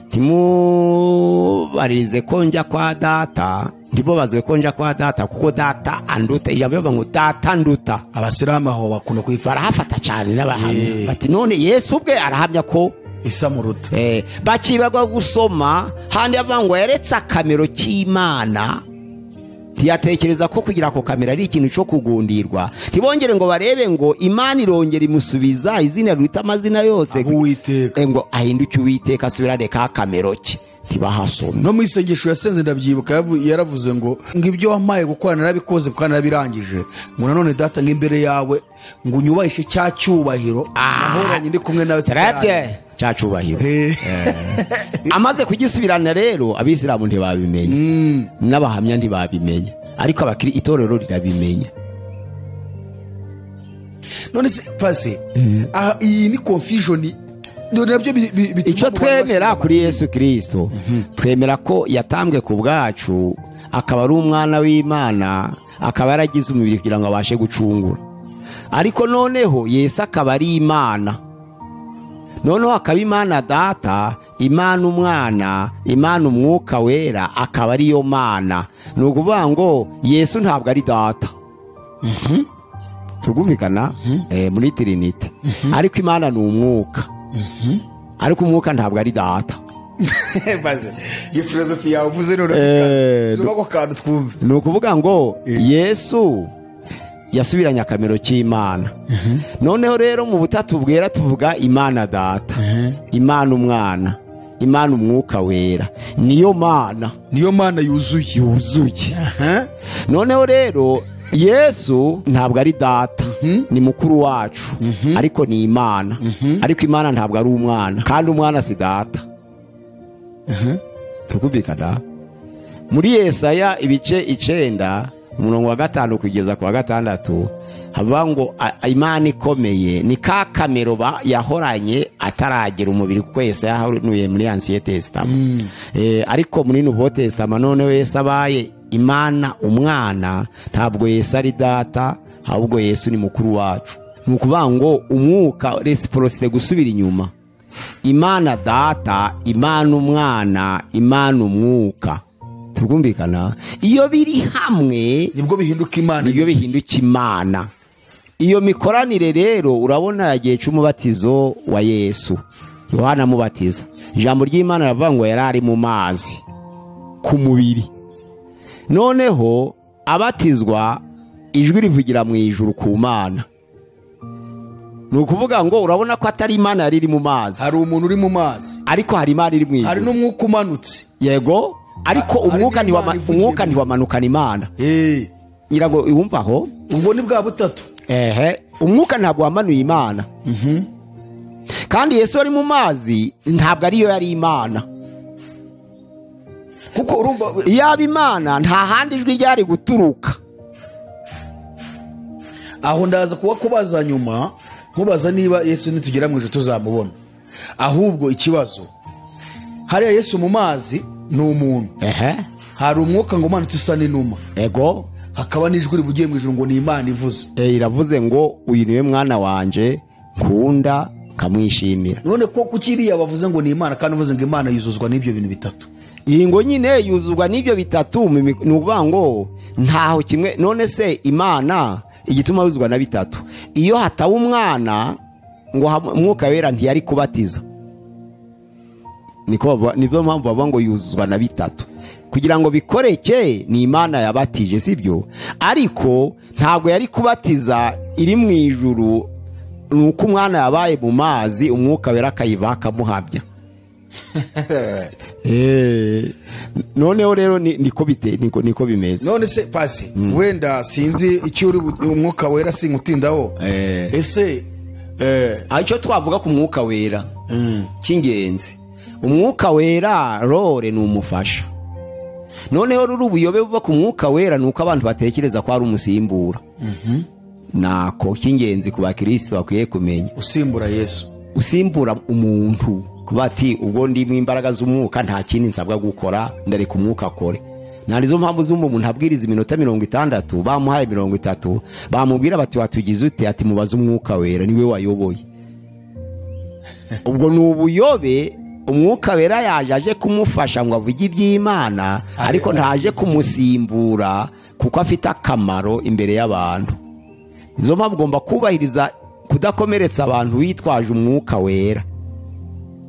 ntimubaririze ko njya kwa Data, Ntibabazwe ko nja kwa data, kuko data anduta. Ijambo rivuga ngo data nduta. Abasilamu aho bakunda kuyifata, barahafata cyane n'abahamya bati none Yesu ubwe arahamya ko isa muruta. Bakibagwa gusoma handi avuga ngo yaretse akamero k'Imana, ntiyatekereza ko kugira ako kamera ari ikintu cyo kugundirwa. Ntibongere ngo barebe ngo Imana irongera imusubiza izina riruta amazina yose, Uwiteka, ngo ahinduke Uwiteka asubirane ka kamero ke. Ntibahasome. No mu isengesho yasenze ndabyibuka, yaravuze ngo ibyo wampaye gukora narabikoze kandi narabirangije, ngo nanone data ngo imbere yawe ngo unyubahishe cya cyubahiro nahoranye ndi kumwe nawe. Cya cyubahiro amaze kugisubirana rero, abisilamu ntibabimenya n'abahamya ntibabimenya, ariko abakiri itorero rirabimenya. None se pase iyi ni confusion. Icyo twemera kuri Yesu Kristo, twemera ko yatambwe ku bwacu, akaba ari umwana w'Imana, akaba yaragize umubiri kugira ngo abashe gucungura. Ariko noneho Yesu akaba ari Imana, noneho akaba Imana data, Imana umwana, Imana umwuka wera, akaba ariyo Mana. Ni ukuvuga ngo Yesu ntabwo ari data, tugumvikana muri Trinity, ariko Imana ni umwuka, ariko umwuka ntabwo ari data. Baze iyo filosofi yawe uvuze none suba ko kantu twumve. Ni ukuvuga ngo Yesu yasubiranye akamero k'Imana. Noneho rero mu butatu bwera tuvuga Imana data, Imana umwana, Imana umwuka wera, niyo Mana, niyo Mana yuzuye yuzuye. Noneho rero Yesu ntabwo ari data, ni mukuru wacu, ariko ni Imana. Ariko Imana ntabwo ari umwana, kandi umwana si data. Tukubikana muri Yesaya ibice 9 umurongo wa 5 kugeza ku wa 6, havuga ngo Imana ikomeye ni ka kamero yahoranye ataragera umubiri, kuko Yesaya yahanuye muri Ancien Testament. Ariko muri Nouveau Testament noneho Yesu abaye Imana umwana, ntabwo Yesu ari data, ahubwo Yesu ni mukuru wacu. Ni ukuvuga ngo umwuka reciprocité, gusubira inyuma, Imana data, Imana umwana, Imana umwuka. Turumvikana iyo biri hamwe nibwo bihinduka Imana, nibwo bihinduka Imana. Iyo mikoranire rero urabona yagiye cy'umubatizo wa Yesu, Yohana amubatiza, ijambo ry'Imana ravuga ngo yari ari mu mazi ku mubiri. Noneho abatizwa ijwi rivugira mu ijuru ku Mana. Ni ukuvuga ngo urabona ko atari Imana yari iri mu mazi, hari umuntu uri mu mazi, ariko hari Imana iri mu ijuru, hari n'umwuka umanutse. Yego, ariko umwuka ntiwamanukana Imana. Ngira ngo wumva aho ubwo ni bwa butatu. Umwuka ntabwo wamanuye Imana. Kandi Yesu ari mu mazi ntabwo ariyo yari Imana, kuko urumva yaba Imana nta handi ijwi ryari guturuka. Aho ndaza kuba kubaza nyuma, nkubaza niba Yesu nitugera mu ijuru tuzamubona. Ahubwo ikibazo, hariya Yesu mu mazi ni umuntu, hari umwuka ngo umanutse usa n'inuma, ego, hakaba n'ijwi rivugiye mu ijuru ngo ni Imana ivuze. Iravuze ngo uyu niwe mwana wanje nkunda nkamwishimira. None ko kukiriya bavuze ngo ni Imana, kandi uvuze ngo Imana yuzuzwa n'ibyo bintu bitatu. Iyi ngo nyine yuzuzwa n'ibyo bitatu, ni ukuvuga ngo ntaho kimwe. None se Imana igituma yuzuzwa na bitatu, iyo hataba umwana ngo umwuka wera ntiyari kubatiza. Niko nibyo mpamvu bavuga ngo yuzuzwa na bitatu, kugira ngo bikoreke ni Imana yabatije, sibyo? Ariko ntabwo yari kubatiza iri mu ijuru, nuko umwana yabaye mu mazi umwuka wera akayiva akamuhabya. Noneho rero niko bite, niko bimeze. None se pasi wenda sinzi icyo uri umwuka wera singutindaho. Ese icyo twavuga ku mwuka wera cy'ingenzi, umwuka wera rore ni umufasha. Noneho ruri ubuyobe buva ku mwuka wera nuko abantu batekereza ko ari umusimbura. Nako cy'ingenzi ku bakristo bakwiye kumenya, usimbura Yesu, usimbura umuntu, kuba ati ubwo ndi mu imbaraga z'umwuka nta kindi nsabwa gukora, ndareka umwuka akore. Narizo mpamvu z'umuntu umuntu abwiriza iminota 60 bamuhaye 30 bamubwira bati watugize ute, ati mubaze umwuka wera niwe wayoboye. Ubwo ni ubuyobe Umwuka Wera yaje aje kumufasha ngo avuge iby'Imana, ariko ntaje kumusimbura kuko afite akamaro imbere y'abantu. Izo mpamvu ugomba kubahiriza kudakomeretsa abantu witwaje Umwuka Wera.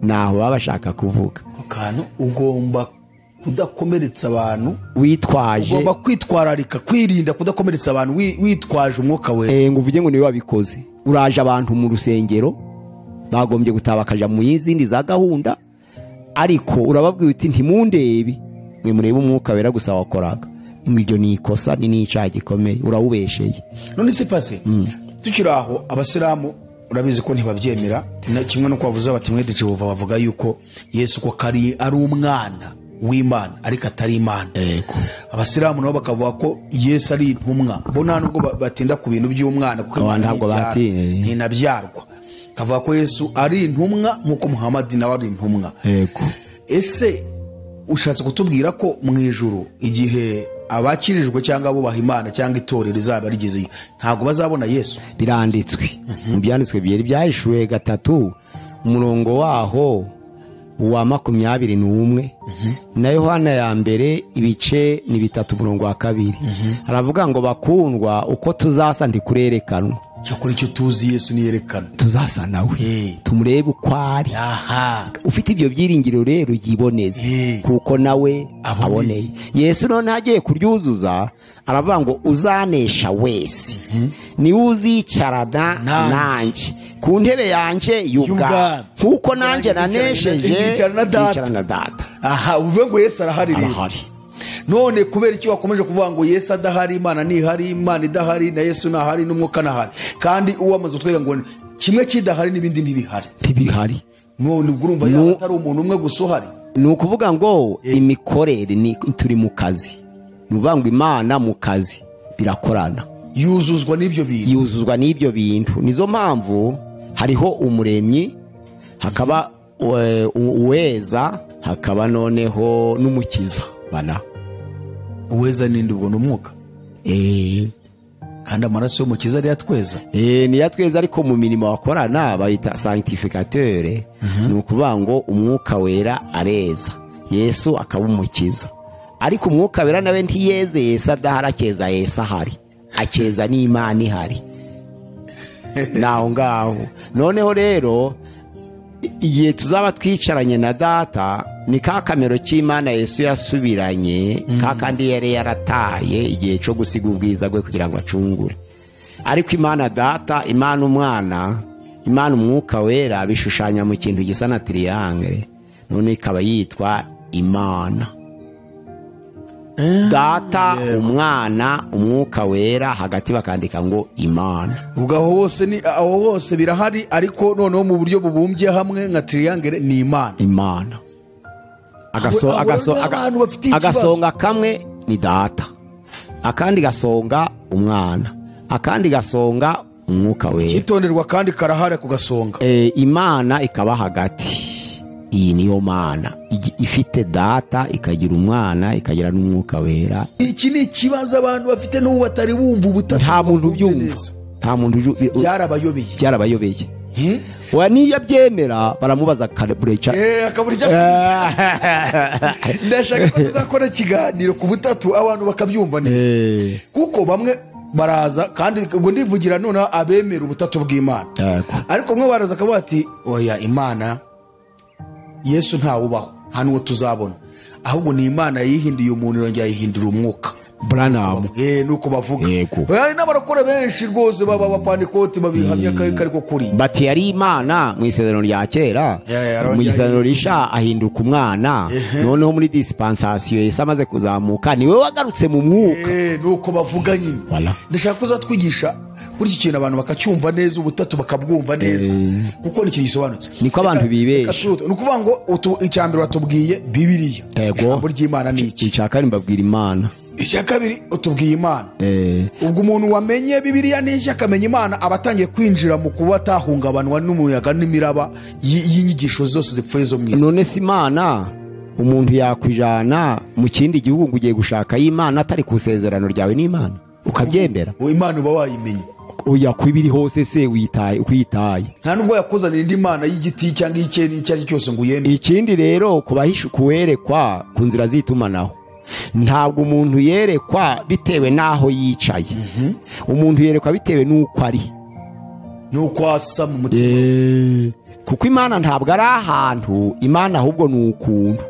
Naho baba bashaka kuvuga kantu ugomba kudakomeretsa abantu witwaje, ugomba kwitwararika, kwirinda kudakomeretsa abantu witwaje Umwuka Wera. Ngo uvuge ngo niwe wabikoze. Uraje abantu mu rusengero bagombye gutabakaja mu yizindi za gahunda, ariko urababwira uti ntimundebe, mwe murebe Umwuka Wera gusa wakoraga. Ibyo ni ikosa, ni n'icyaha gikomeye, urawubesheye. None se pase tukiri aho, abasilamu urabizi ko ntibabyemera, kimwe no kwavuze bati mwe Jehova bavuga yuko Yesu ko kari ari umwana w'Imana ariko atari Imana. Abasilamu nabo bakavuga ko Yesu ari intumwa, bo nta nubwo batinda ku bintu by'umwana kuko ntabwo ntinabyarwa. Kavuga ko Yesu ari intumwa nkuko Muhammad nawe ari intumwa. Ese ushatse kutubwira ko mu ijuru igihe abakirijwe cyangwa abubaha Imana cyangwa itorero rizaba rigeze ntabwo bazabona Yesu? Biranditswe mu byanditswe byeri byahishuwe 3 umurongo waho wa 21 na Yohana ya mbere ibice ni 3 umurongo wa 2. Aravuga ngo bakundwa, uko tuzasa ntikurerekanwa, cyakora icyo tuzi Yesu niyerekana tuzasa nawe, tumurebe uko ari. Ufite ibyo byiringiro rero yiboneze, kuko nawe aboneye. Yesu none agiye kuryuzuza aravuga ngo uzanesha wese niwe uzicarana nanjye ku ntebe yanjye y'ubwami, kuko nanjye nanesheje nkicarana na Data. Aha uvuge ngo Yesu arahari rero. None kubera icyo wakomeje kuvuga ngo Yesu adahari, Imana ntihari, Imana idahari, na Yesu ntahari, n'Umwuka ntahari, kandi uwo amaze kutwereka ngo kimwe kidahari n'ibindi ntibihari, ntibihari. None ubwo urumva yaba atari umuntu umwe gusa uhari? Ni ukuvuga ngo imikorere ni turi mu kazi, ni ukuvuga ngo Imana mu kazi birakorana, yuzuzwa n'ibyo bintu, yuzuzwa n'ibyo bintu. Nizo mpamvu hariho umuremyi, hakaba uweza, hakaba noneho n'umukiza. Bana uweza ninde? Ubwo n'umwuka. Kandi amaraso y'umukiza ari yatweza. Ni yatweza, ariko mu mirimo bakorana bayita sanctificateur. Ni ukuvuga ngo Umwuka Wera areza, Yesu akaba umukiza. Ariko Umwuka Wera nawe ntiyeze Yesu adahari, akeza Yesu ahari, akeza n'Imana ihari. Naho ngaho noneho rero igihe tuzaba twicaranye na Data, ni ka kamero cy'Imana Yesu yasubiranye, ka kandi yari yarataye igihe cyo gusiga ubwiza bwe kugira ngo acungure. Ariko Imana Data, Imana Umwana, Imana Umwuka Wera bishushanya mu kintu gisa na triangle, none ikaba yitwa Imana. Data, Umwana, Umwuka Wera, hagati bakandika ngo Imana. Ubwo aho hose ni aho hose birahari, ariko noneho mu buryo bubumbye hamwe nka triangle ni Imana. Imana. Agasonga kamwe ni Data, akandi gasonga Umwana, akandi gasonga Umwuka Wera. Cyitonderwa kandi karahari ku gasonga. Imana ikaba hagati. Iyi niyo Mana ifite Data, ikagira Umwana, ikagira n'Umwuka Wera. Iki ni ikibazo abantu bafite n'ubu batari bumva ubutatu. Nta muntu ubyumva, nta muntu byarabayobeye, byarabayobeye. Wa niyo abyemera baramubaza akabureca, akabura asubiza. Ndashaka ko tuzakora ikiganiro ku butatu abantu bakabyumva neza, kuko bamwe baraza, kandi ubwo ndivugira noneho abemera ubutatu bw'Imana, ariko bamwe baraza akavuga ati oya Imana Yesu ntawubaho, nta n'uwo tuzabona, ahubwo ni Imana yihinduye umuntu irongera yihindura umwuka. Branham nuko bavuga. Hari n'abarokore benshi rwose baba abapantekoti babihamya ko kuri. Bati yari Imana mu isezerano rya kera, mu isezerano risha ahinduka umwana, noneho muri dispensation Yesu amaze kuzamuka niwe wagarutse mu mwuka. Nuko bavuga nyine. Ndashaka kuzatwigisha kuri iki kintu abantu bakacyumva neza, ubutatu bakabwumva neza, kuko ni ikintu gisobanutse. Niko abantu bibesha. Ni ukuvuga ngo icya mbere watubwiye Bibiliya, ijambo ry'Imana ni iki? Icya kabiri mbabwira Imana. Icya kabiri utubwiye Imana. Ubwo umuntu wamenye Bibiliya n'icyo akamenya Imana aba atangiye kwinjira mu kuba atahungabanwa n'umuyaga n'imiraba y'inyigisho zose zipfuye zo mu isi. None se Imana umuntu yakwijana mu kindi gihugu ngo ugiye gushaka y'Imana atari ku isezerano ryawe n'Imana ukabyemera? Imana uba wayimenye. Oya, kwibiri hose se witaye kwitaye. Nta nubwo yakuzanira indi mana y'igiti cyangwa y'ikeri icyo ari cyose ngo uyemere. Ikindi rero kubahisha kuwerekwa ku nzira zitumanaho, ntabwo umuntu yerekwa bitewe n'aho yicaye. Umuntu yerekwa bitewe n'uko ari, n'uko asa mu mutima. Kuko Imana ntabwo ari ahantu, Imana ahubwo ni ukuntu.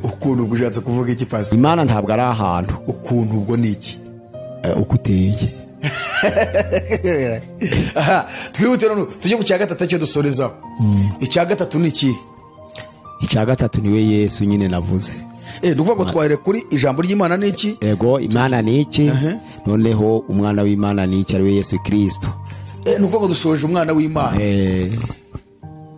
Ukuntu ubwo ushatse kuvuga iki pastor? Imana ntabwo ari ahantu. Ukuntu ubwo ni iki? Uko uteye. Twihute none tujye ku cya gatatu cyo dusorezaho. Icya gatatu ni iki? Icya gatatu niwe Yesu nyine navuze. Ni ukuvuga ngo twahere kuri ijambo ry'Imana ni iki? Ego, Imana ni iki? Noneho umwana w'Imana ni iki, ariwe Yesu Kristo. Ni ukuvuga ngo dushoje umwana w'Imana.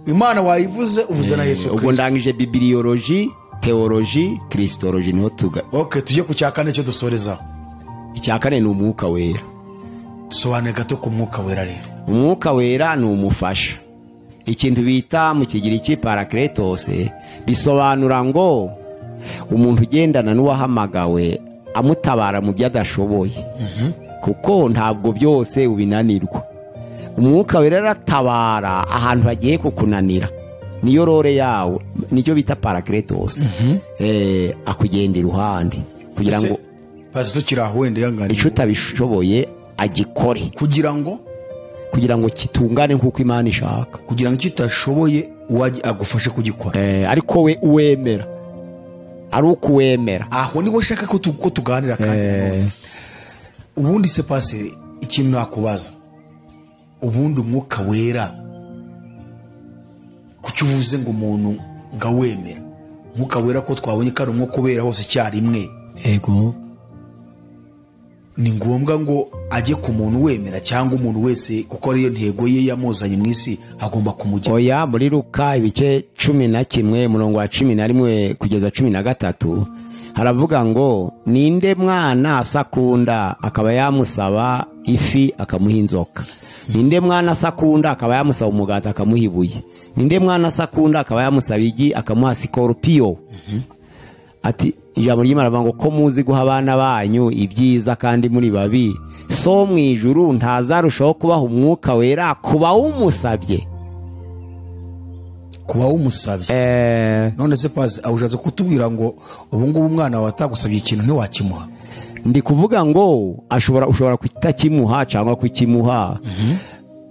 Imana wayivuze, uvuze na Yesu Kristo. Ubwo ndangije bibliology, theology, Christology niho tuga. Okay, tujye ku cya kane cyo dusorezaho. Icya kane ni umwuka wera. Sobanura gato ku mwuka wera rero. Umwuka wera ni umufasha. Ikintu bita mu Kigiriki parakletos bisobanura ngo umuntu ugendana n'uwahamagawe amutabara mu byo adashoboye. Kuko ntabwo byose ubinanirwa. Umwuka wera aratabara ahantu hagiye kukunanira. Niyo rore yawo, nicyo bita parakletos. Akugenda iruhande kugira ngo pastor kiraho wende yangani. Icyo utabishoboye agikore. Kugira ngo kitungane nkuko Imana ishaka. Kugira ngo kitashoboye waje agufashe kugikora. Ariko we uwemera. Ari ukuwemera. Aho niho shaka ko tuganira kandi. Ubundi se pastor ikintu nakubaza. Ubundi umwuka wera kuki uvuze ngo umuntu ngawemera? Umwuka wera ko twabonye ko ari umwuka ubera hose cyarimwe. Ego. Ni ngombwa ngo ajye ku muntu wemera cyangwa umuntu wese kuko ariyo ntego ye yamuzanye mu isi agomba kumujya. Oya, muri Luka ibice 11 murongo wa 11 kugeza 13 haravuga ngo ninde mwana asakunda akaba yamusaba ifi akamuha inzoka? Ninde mwana asakunda akaba yamusaba umugati akamuha ibuye? Ninde mwana asakunda akaba yamusaba igi akamuha sikorupiyo? Ati ijambo ry'Imana rivuga ngo ko muzi guha abana banyu ibyiza kandi muri babi, so mu ijuru ntazarushaho kubaha umwuka wera kuba umusabye. Kuba umusabye. None se pasi awushatse kutubwira ngo ubu ngubu umwana wawe atagusabye ikintu ntiwakimuha? Ndi kuvuga ngo ushobora kutakimuha cyangwa kukimuha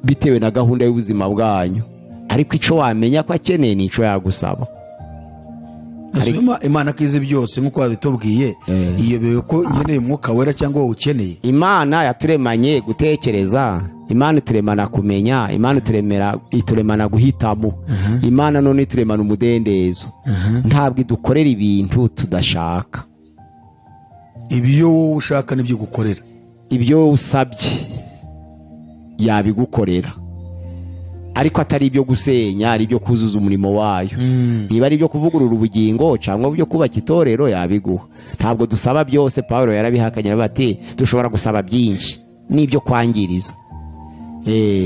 bitewe na gahunda y'ubuzima bwanyu, ariko ico wamenya ko akeneye nico yagusaba. Imana kizi byose nkuko babitubwiye, iyobewe ko nkeneye umwuka wera cyangwa wowe ukeneye. Imana yaturemanye gutekereza, Imana ituremana kumenya, Imana ituremana guhitamo. Imana none ituremana umudendezo. Ntabwo idukorera ibintu tudashaka. Ibyo wowe ushaka nibyo gukorera. Ibyo usabye yabigukorera. Ariko atari ibyo gusenya, ari ibyo kuzuza umurimo wayo. Niba ari ibyo kuvugurura ubugingo cyangwa ibyo kubaka itorero yabiguha. Ntabwo dusaba byose, Paulo yarabihakanye bati dushobora gusaba byinshi n'ibyo kwangiriza.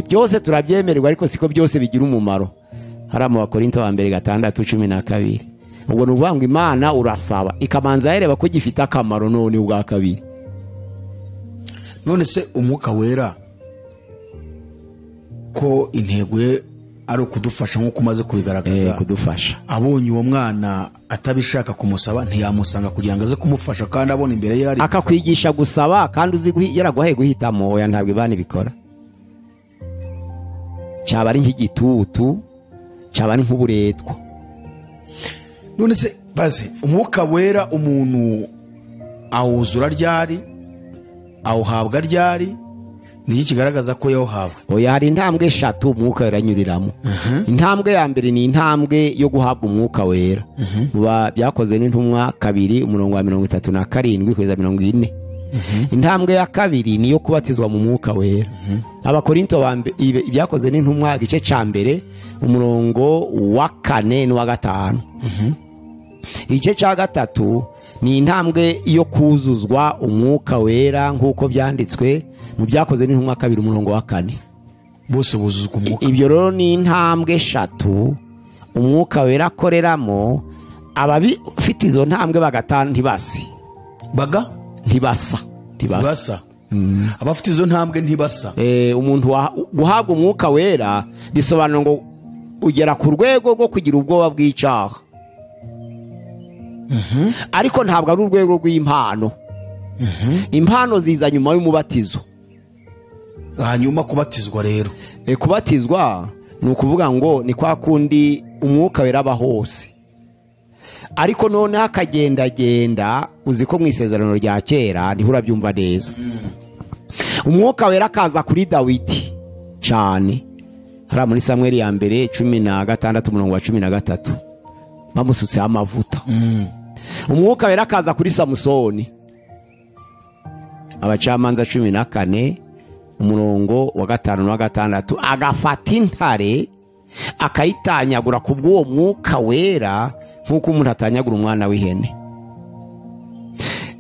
Byose turabyemererwa ariko siko byose bigira umumaro. Hari mu Bakorinto wa mbere 6:12. Ubwo nuvuga ngo Imana urasaba ikamanza yareba ko gifite akamaro none ubwa kabiri. None se umwuka wera ko intego ye ari ukudufasha nkuko umaze kubigaragaza, kudufasha. Abonye uwo mwana atabishaka kumusaba ntiyamusanga kugira ngo aze kumufasha, kandi abona imbere ye ari akakwigisha gusaba kandi uzi yaraguhaye guhitamo. Oya, ntabwo Imana ibikora. Cyaba ari nk'igitutu, cyaba ari nk'uburetwa. None se baze umwuka wera umuntu awuzura ryari, awuhabwa ryari? Ni kigaragaza ko yawuhawe? Oya, hari intambwe eshatu umwuka wera anyuriramo. Intambwe ya mbere ni intambwe yo guhabwa umwuka wera. Byakoze n'intumwa 2 umurongo wa 37 kugeza 40. Intambwe ya kabiri niyo kubatizwa mu mwuka wera. Abakorinto ba ibyakoze n'intumwa igice ca mbere umurongo wa 4 n'uwa 5. Igice ca gatatu ni intambwe yo kuzuzwa umwuka wera nkuko byanditswe mu byakoze n'intumwa 2 umurongo wa 4. Bose buzuzwa umwuka. Ibyo rero ni intambwe eshatu umwuka wera akoreramo. Ababifite izo ntambwe bagatanu ntibasi. Baga? Ntibasa. Abafite izo ntambwe ntibasa. Umuntu guhabwa umwuka wera bisobanura ngo ugera ku rwego rwo kugira ubwoba bw'icyaha. Ariko ntabwo ari urwego rw'impano. Impano ziza nyuma y'umubatizo. Hanyuma kubatizwa rero, kubatizwa ni ukuvuga ngo ni kwa kundi umwuka wera aba hose, ariko noneho akagendagenda. Uzi ko mu isezerano rya kera niho urabyumva neza. Umwuka wera akaza kuri Dawidi cyane, hariya muri Samweli ya mbere 16 umurongo wa 13, bamusutseho amavuta. Umwuka wera akaza kuri Samusoni, Abacamanza 14 umurongo wa 5 na 6, agafata intare akayitanyagura kubw'uwo mwuka wera nk'uko umuntu atanyagura umwana w'ihene.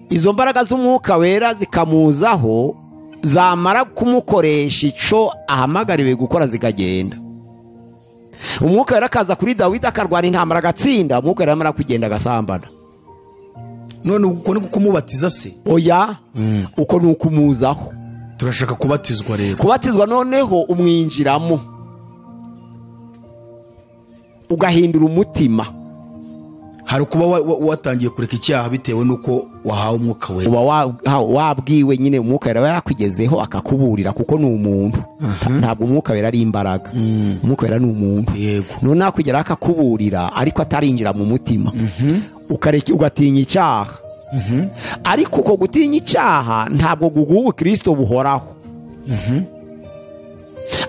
Izo mbaraga z'umwuka wera zikamuzaho, zamara kumukoresha ico ahamagariwe gukora zikagenda. Umwuka wera akaza kuri Dawidi akarwana intambara agatsinda, umwuka wera amara kugenda agasambana. None uko ni kumubatiza se? Oya, uko ni ukumuzaho. Turashaka kubatizwa rero. Kubatizwa noneho umwinjiramo, ugahindura umutima. Hari kuba watangiye kureka icyaha bitewe nuko wahawe umwuka wera. Uba wabwiwe nyine, umwuka wera yakugezeho akakuburira, kuko ni umuntu. Ntabwo umwuka wera ari imbaraga. Umwuka wera ni umuntu. None akugera akakuburira ariko atarinjira mu mutima. Ukareka ugatinya icyaha. Ariko uko gutinya icyaha ntabwo guguha ubukristo buhoraho.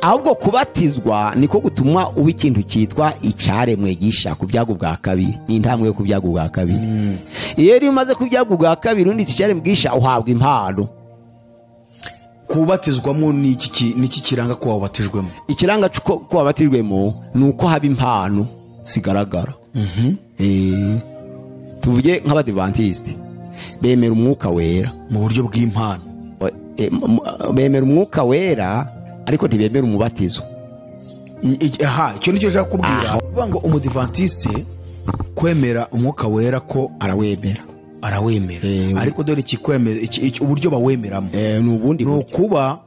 Ahubwo kubatizwa niko gutuma uba ikintu cyitwa icyaremwe gisha ku byago bwa kabiri. Ni intambwe yo ku byago bwa kabiri. Iyo rero umaze ku byago bwa kabiri undi icyaremwe gisha uhabwa impano. Kubatizwamo ni iki kiranga ko wabatijwemo? Ikiranga ko wabatijwemo ni uko haba impano zigaragara. Tuvuge nk'abadivantiste bemera umwuka wera mu buryo bw'impano. Bemera umwuka wera ariko ntibemera umubatizo. Aha, icyo nicyo nshaka kubwira. Kuvuga ngo umudivantiste kwemera umwuka wera ko arawemera. Arawemera. Ariko dore ikikwemera uburyo bawemeramo. Ni ubundi ni ukuba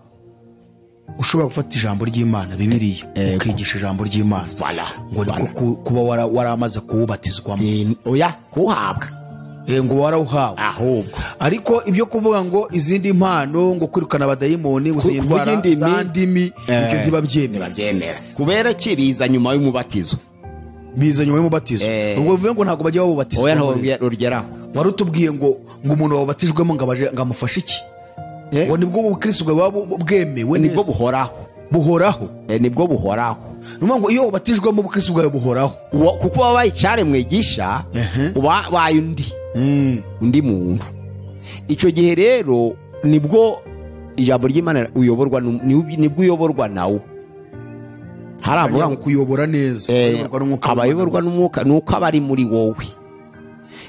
ushobora gufata ijambo ry'Imana Bibiliya ukigisha ijambo ry'Imana. Ngo niko kuba waramaze kuwubatizwamo. Oya, kuhabwa. Ngo warawuhawe. Ahubwo ariko ibyo kuvuga ngo izindi mpano, ngo kwirukana abadayimoni, gusenga indwara za ndimi, ibyo ntibabyemera. Kubera ki biza nyuma y'umubatizo? Biza nyuma y'umubatizo. Ubwo bivuye ngo ntabwo bajya babubatizwa. Oya, ntabwo rugeraho. Wari utubwiye ngo umuntu wabatijwemo ngo abaje ngo amufashe iki? Ngo nibwo ubukristo bwawe bwemewe neza. Nibwo buhoraho. Buhoraho. Nibwo buhoraho. Nuvuga ngo iyo ubatijwemo ubukristo bwawe buhoraho. Kuko wabaye icyaremwe gisha, ubaye undi. Undi muntu. Icyo gihe rero nibwo ijambo ry'Imana uyoborwa, nibwo uyoborwa nawo. Hari abavuga ngo kuyobora neza, abayoborwa n'umwuka nuko abari muri wowe.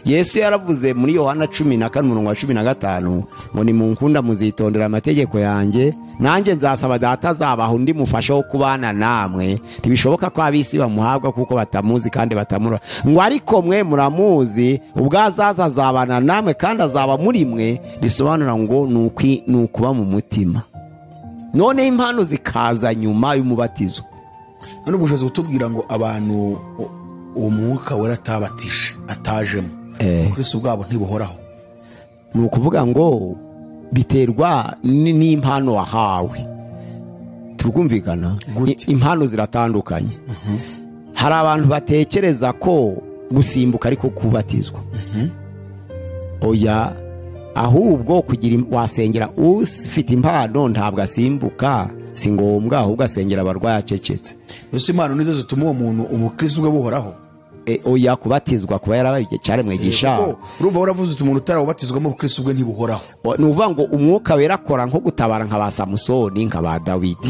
Yesu yaravuze muri Yohana 14 umurongo wa 15 ngo nimunkunda muzitondera amategeko yanjye, nanjye nzasaba data azabaha undi mufasha wo kubana namwe. Ntibishoboka ko ab'isi bamuhabwa kuko batamuzi kandi batamura. Ngo ariko mwe muramuzi, ubwo azaza azabana namwe kandi azaba muri mwe. Bisobanura ngo ni ukuba mu mutima. None impano zikaza nyuma y'umubatizo. None ubushobozi butubwira ngo abantu uwo mwuka wera atabatishe atajemo, Kristo bwabo ntibuhoraho. Ni ukuvuga ngo biterwa n'impano wahawe. Turumvikana? Impano ziratandukanye. Hari abantu batekereza ko gusimbuka ariko kubatizwa. Oya, ahubwo kugira wasengera ufite impano ntabwo asimbuka, si ngombwa, ahubwo asengera abarwayi acecetse. Mbese impano nizo zituma uwo muntu ubukristo bwe buhoraho? Oya, kubatizwa kuba yarabaye icyaremwe gisha. Urumva waravuze uti umuntu utarabatizwamo ubukristo bwe ntibuhoraho. Ni ukuvuga ngo umwuka wera akora nko gutabara nka ba Samusoni, nka ba Dawidi.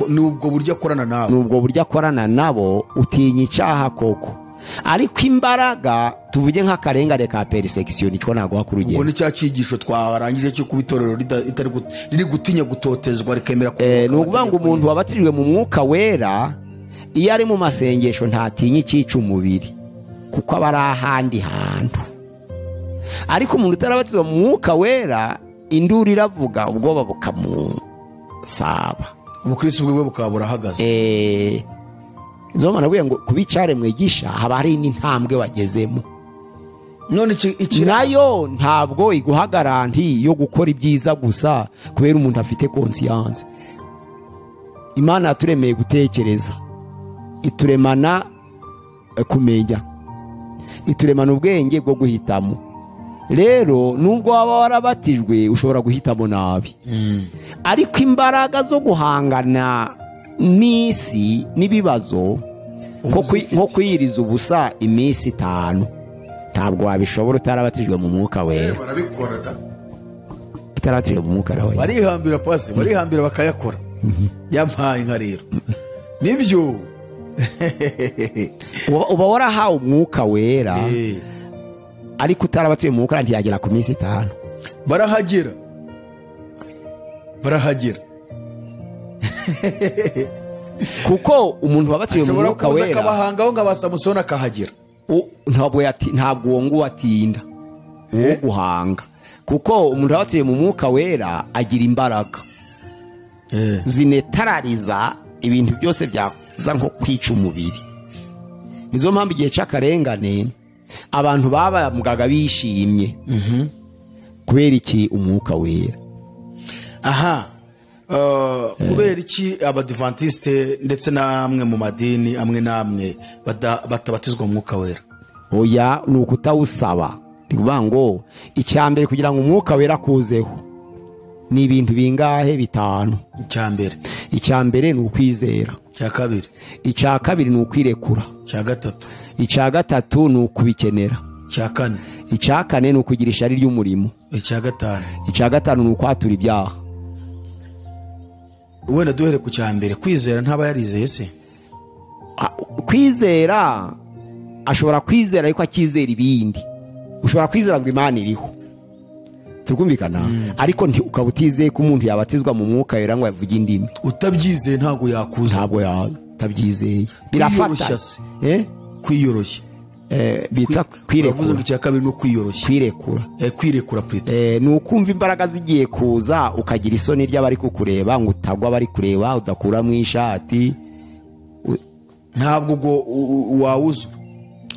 Nubwo buryo akorana nabo. Nubwo buryo akorana nabo utinya icyaha koko. Ariko imbaraga tuvuge nk'akarengane ka persecution niko naguha ku rugero. Ubwo ni cya cyigisho twarangije cyo kubitorero riri gutinya gutotezwa rikemera ko. Ni ukuvuga ngo umuntu wabatijwe mu mwuka wera iyo ari mu masengesho ntatinya icyica umubiri kuko aba ari ahandi hantu. Ariko umuntu utarabatizwa mu mwuka wera Induru iravuga ubwoba bukamusaba, ubukristo bwe bukaba burahagaze. Zoma nabwiye ngo kubicare mwigisha haba hari n'intambwe wagezemo. None iki nayo ntabwo iguha garanti yo gukora ibyiza gusa kubera umuntu afite conscience. Imana yaturemeye gutekereza, ituremana kumenya, ituremana ubwenge bwo guhitamo. Rero nubwo waba warabatijwe ushobora guhitamo nabi, ariko imbaraga zo guhangana n'isi n'ibibazo nko kwiyiriza ubusa iminsi 5 ntabwo wabishobora utarabatijwe mu mwuka wera. Barabikora da, utarabatijwe mu mwuka wera barihambira pasi, barihambira bakayakora. Yampaye inka rero nibyo. Uba warahawe umwuka wera ariko utarabatijwe mu mwuka ntiyagera ku minsi 5. Barahagera kuko umuntu wabatijwe mu mwuka wera akabahangaho ngo abasamusoni akahagera. Ntabwo uwo nguwo atinda uwo guhanga, kuko umuntu wabatijwe mu mwuka wera agira imbaraga zinetarariza ibintu byose byaza nko kwica umubiri. Nizo mpamvu igihe cy'akarengane abantu babamugaga bishimye kubera iki? Umwuka wera. Aha kubera iki abadivantiste ndetse n'amwe mu madini amwe n'amwe batabatizwa umwuka wera? Oya, ni ukutawusaba. Ni kuvuga ngo icya mbere kugira ngo umwuka wera kuzeho ni ibintu bingahe? 5. Icya mbere ni ukwizera. Icya kabiri ni ukwirekura. Icya gatatu ni ukubikenera. Icya kane ni ukugira ishyari ry'umurimo. Icya gatanu ni ukwatura ibyaha. Wenda duhere ku cya mbere, kwizera ntaba yarizeye se? Kwizera ashobora kwizera ariko akizera ibindi. Ushobora kwizera ngo Imana iriho, turumvikana, ariko ukaba utizeye ko umuntu yabatizwa mu mwuka wera ngo avuge indimi. Utabyizeye ntabwo yakuza, ntabwo yatabyizeye. Birafata kwiyoroshya, bita kwirekura. Icya kabiri ni ukwiyoroshya, kwirekura, kwirekura plutôt. Ni ukumva imbaraga zigiye kuza ukagira isoni ry'abari kukureba ngo utagwa bari kureba, udakura mu ishati, ntabwo ubwo wawuzu.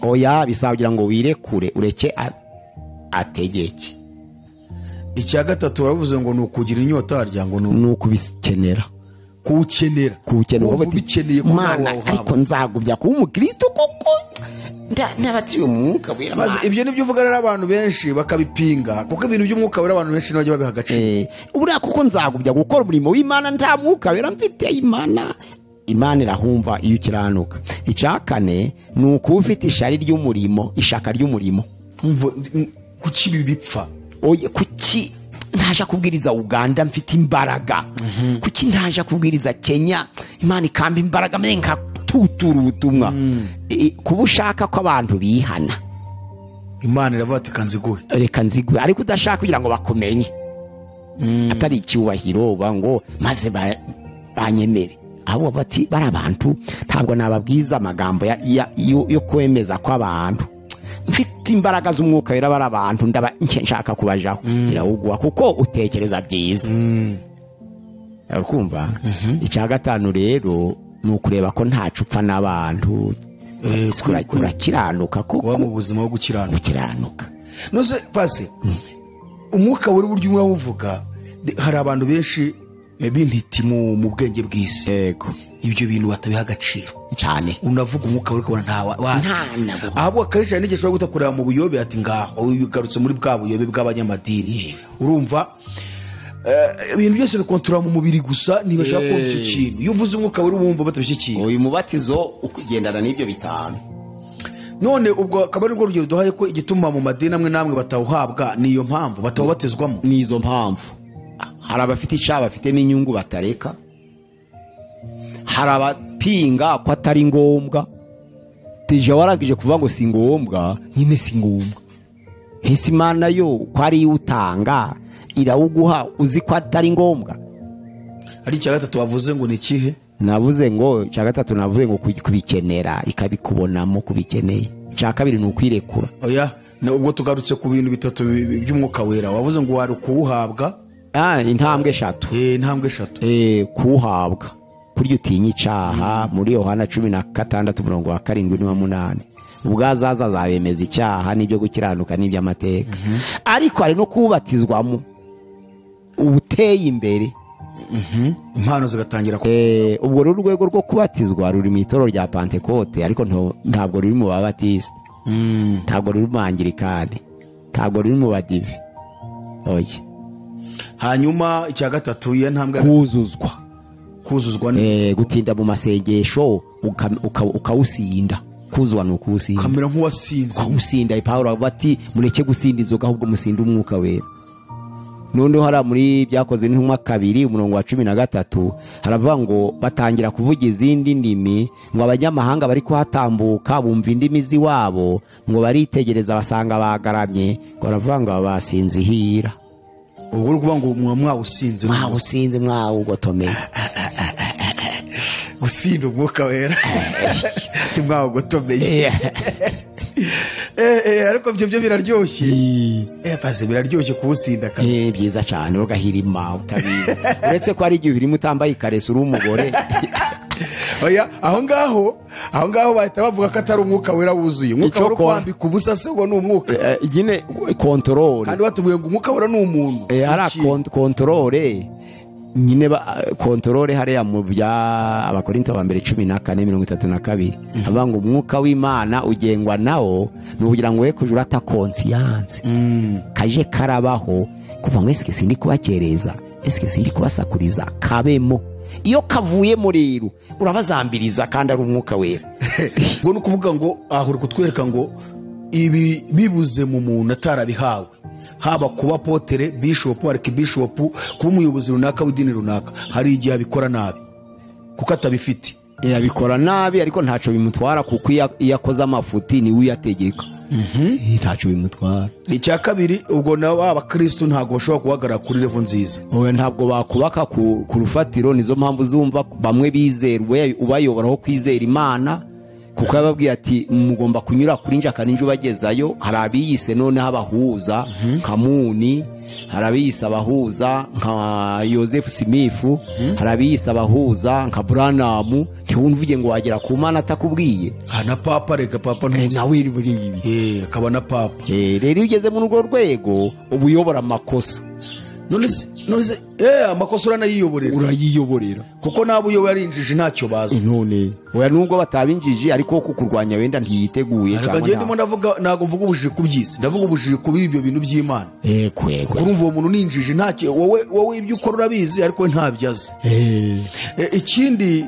Oya, bisaba kugira ngo wirekure ureke ategeke. Icya gatatu waravuze ngo ni ukugira inyota harya ngo ni ukubikenera, kuwukenera, ubikeneye ariko nzagubya kuba umukristo koko ntabatiwe mu mwuka wera. Maze ibyo nibyo uvuga rero abantu benshi bakabipinga, kuko ibintu by'umwuka wera abantu benshi ntibajya babiha agaciro. Buriya kuko nzagubya gukora umurimo w'Imana nta mwuka wera mfite. Imana irahumva iyo ukiranuka. Icya kane ni ukuba ufite ishyari ry'umurimo, ishaka ry'umurimo. Kuki ibi bipfa? Oya, kuki ntaje kubwiriza Uganda mfite imbaraga? Kuki ntaje kubwiriza Kenya Imana ikampa imbaraga mbe nkatutura ubutumwa? Kuba ushaka ko abantu bihana, Imana iravuga ati kanziguhe, reka nziguhe, ariko udashaka kugira ngo bakumenye, atari icyubahiro ngo maze banyemere. Abo bati bari abantu ntabwo nababwiza amagambo yo kwemeza ko abantu mfite imbaraga z'umwuka wera, bari abantu ndaba nshaka kubajaho. Irawugwa kuko utekereza byiza. Urakumva? Icya gatanu rero ni ukureba ko ntacu upfa n'abantu, urakiranuka koko, mu buzima bwo gukiranuka. Nose pasi umwuka wera uburyo umwe uvuga, hari abantu benshi b'intiti mu bwenge bw'isi. Yego, ibyo bintu batabiha agaciro cyane. Unavuga umwuka wera ukabona nta ahubwo akenshi hari n'igihe ushobora guta mu buyobe ati ngaho ugarutse muri bwa buyobe bw'abanyamadini. Urumva ibintu byose bikontorora mu mubiri gusa, ntibashaka kumva icyo kintu. Iyo uvuze umwuka wera wumva batabishyikiye. Uyu mubatizo ukugendana n'ibyo 5. None ubwo akaba ari rwo rugero duhaye ko igituma mu madini amwe n'amwe batawuhabwa niyo mpamvu batawubatizwamo. Nizo mpamvu hari abafite icyaha bafitemo inyungu batareka, hari abapinga ko atari ngombwa. Deja warangije kuvuga ngo si ngombwa, nyine si ngombwa. Hese Imana yo ko ari utanga irawuguha uzi ko atari ngombwa. Ari icya gatatu wavuze ngo ni ikihe? Navuze ngo icya gatatu navuze ngo kubikenera ikabikubonamo kubikeneye. Icya kabiri ni ukwirekura. Oya, Ubwo tugarutse ku bintu bitatu by'umwuka wera, wavuze ngo wari kuwuhabwa. Intambwe eshatu. Intambwe eshatu. Kuwuhabwa kurya utinya icyaha muri Yohana 16:7-8, ubwo azaza azabemeza icyaha n'ibyo gukiranuka n'iby'amateka. Ariko hari no kubatizwamo ubuteye imbere, impano zigatangira. Ubwo rero urwego rwo kubatizwa ruri mu itorero rya Pantekote, ariko ntabwo ruri mu Babatisita, ntabwo ruri mu Anglikani, ntabwo ruri mu Badive. Oya. Hanyuma icya gatatu, iyo ntambwe kuzuzwa. Kuzuzwa gutinda mu masengesho ukawusinda. Kuzuzwa ni ukuwusinda, ukamera nk'uwasinze. Ukawusinda. Pawulo avuga ati mureke gusinda inzoga ahubwo musinde umwuka wera. Noneho hariya muri Byakoze n'Intumwa 2:13 haravuga ngo batangira kuvuga izindi ndimi, ngo abanyamahanga bari kuhatambuka bumva indimi z'iwabo, ngo baritegereza basanga bagaramye, ngo baravuga ngo basinze ihira. Ubwo uri kuvuga ngo mwawusinze, mwawusinze, mwawugotomeye. Gusinda umwuka wera ntimwawugotomeye. Ariko ibyo biraryoshye. Pasi biraryoshye kuwusinda kabisa. Byiza cyane, ugahirima utabizi. Uretse ko ari igihe urimo utambaye ikareso uri umugore. Oya, aho ngaho bahita bavuga ko atari umwuka wera wuzuye. Umwuka wera kwambika ubusa se ubwo ni umwuka. Nyine control. Kandi batubwiye ngo umwuka wera ni umuntu. Ara control. Nyine control hariya mu bya Abakorinto ba mbere 14:32 avuga ngo umwuka w'Imana ugengwa nawo ni ukugira ngo we kujura ata conscience. Kaje karabaho kuva ngo eske sindi kubakereza, eske sindi kubasakuriza, kabemo. Iyo kavuyemo rero urabazambiriza kandi ari umwuka wera. Ngo ni ukuvuga ngo aho uri kutwereka ngo ibi bibuze mu muntu atarabihawe, haba kuba apotere, bishop, archbishop, kuba umuyobozi runaka w'idini runaka, hari igihe abikora nabi kuko atabifite. Yabikora nabi ariko ntaco bimutwara, kuko iyo akoze amafuti ni we uyategeka. Ntaco bimutwara. Icya kabiri, ubwo nabo abakristo ntabwo bashobora guhagarara kuri level nziza. Oya, ntabwo bakubaka ku rufatiro. Nizo mpamvu zumva bamwe bizerwe ubayoboraho kwizera Imana, kuko yababwiye ati mugomba kunyura kuri njaka ninje ubagezayo. Hari abiyise noneho abahuza nka Muni, hari abiyise abahuza nka Joseph Smith, hari abiyise abahuza nka Branham. Ntiwumvuge ngo wagera ku Mana atakubwiye. Na papa, rega papa ntuzi nawe iri muri ibi. Akaba na papa. Rero iyo ugeze muri urwo rwego uba uyobora amakosa. None se amakosa uranayiyoborera. Urayiyoborera kuko nabo uyoboye ari injiji ntacyo bazi. None oya, nubwo batabinjiji ariko kukurwanya wenda ntiyiteguye cyangwa. Ntabwo ndimo ndavuga, ntabwo mvuga ubujiji ku by'isi, ndavuga ubujiji ku ibyo bintu by'Imana. Kwego. Urumva uwo muntu ni injiji, ntacyo wowe ibyo ukora urabizi ariko ntabyo azi. Ikindi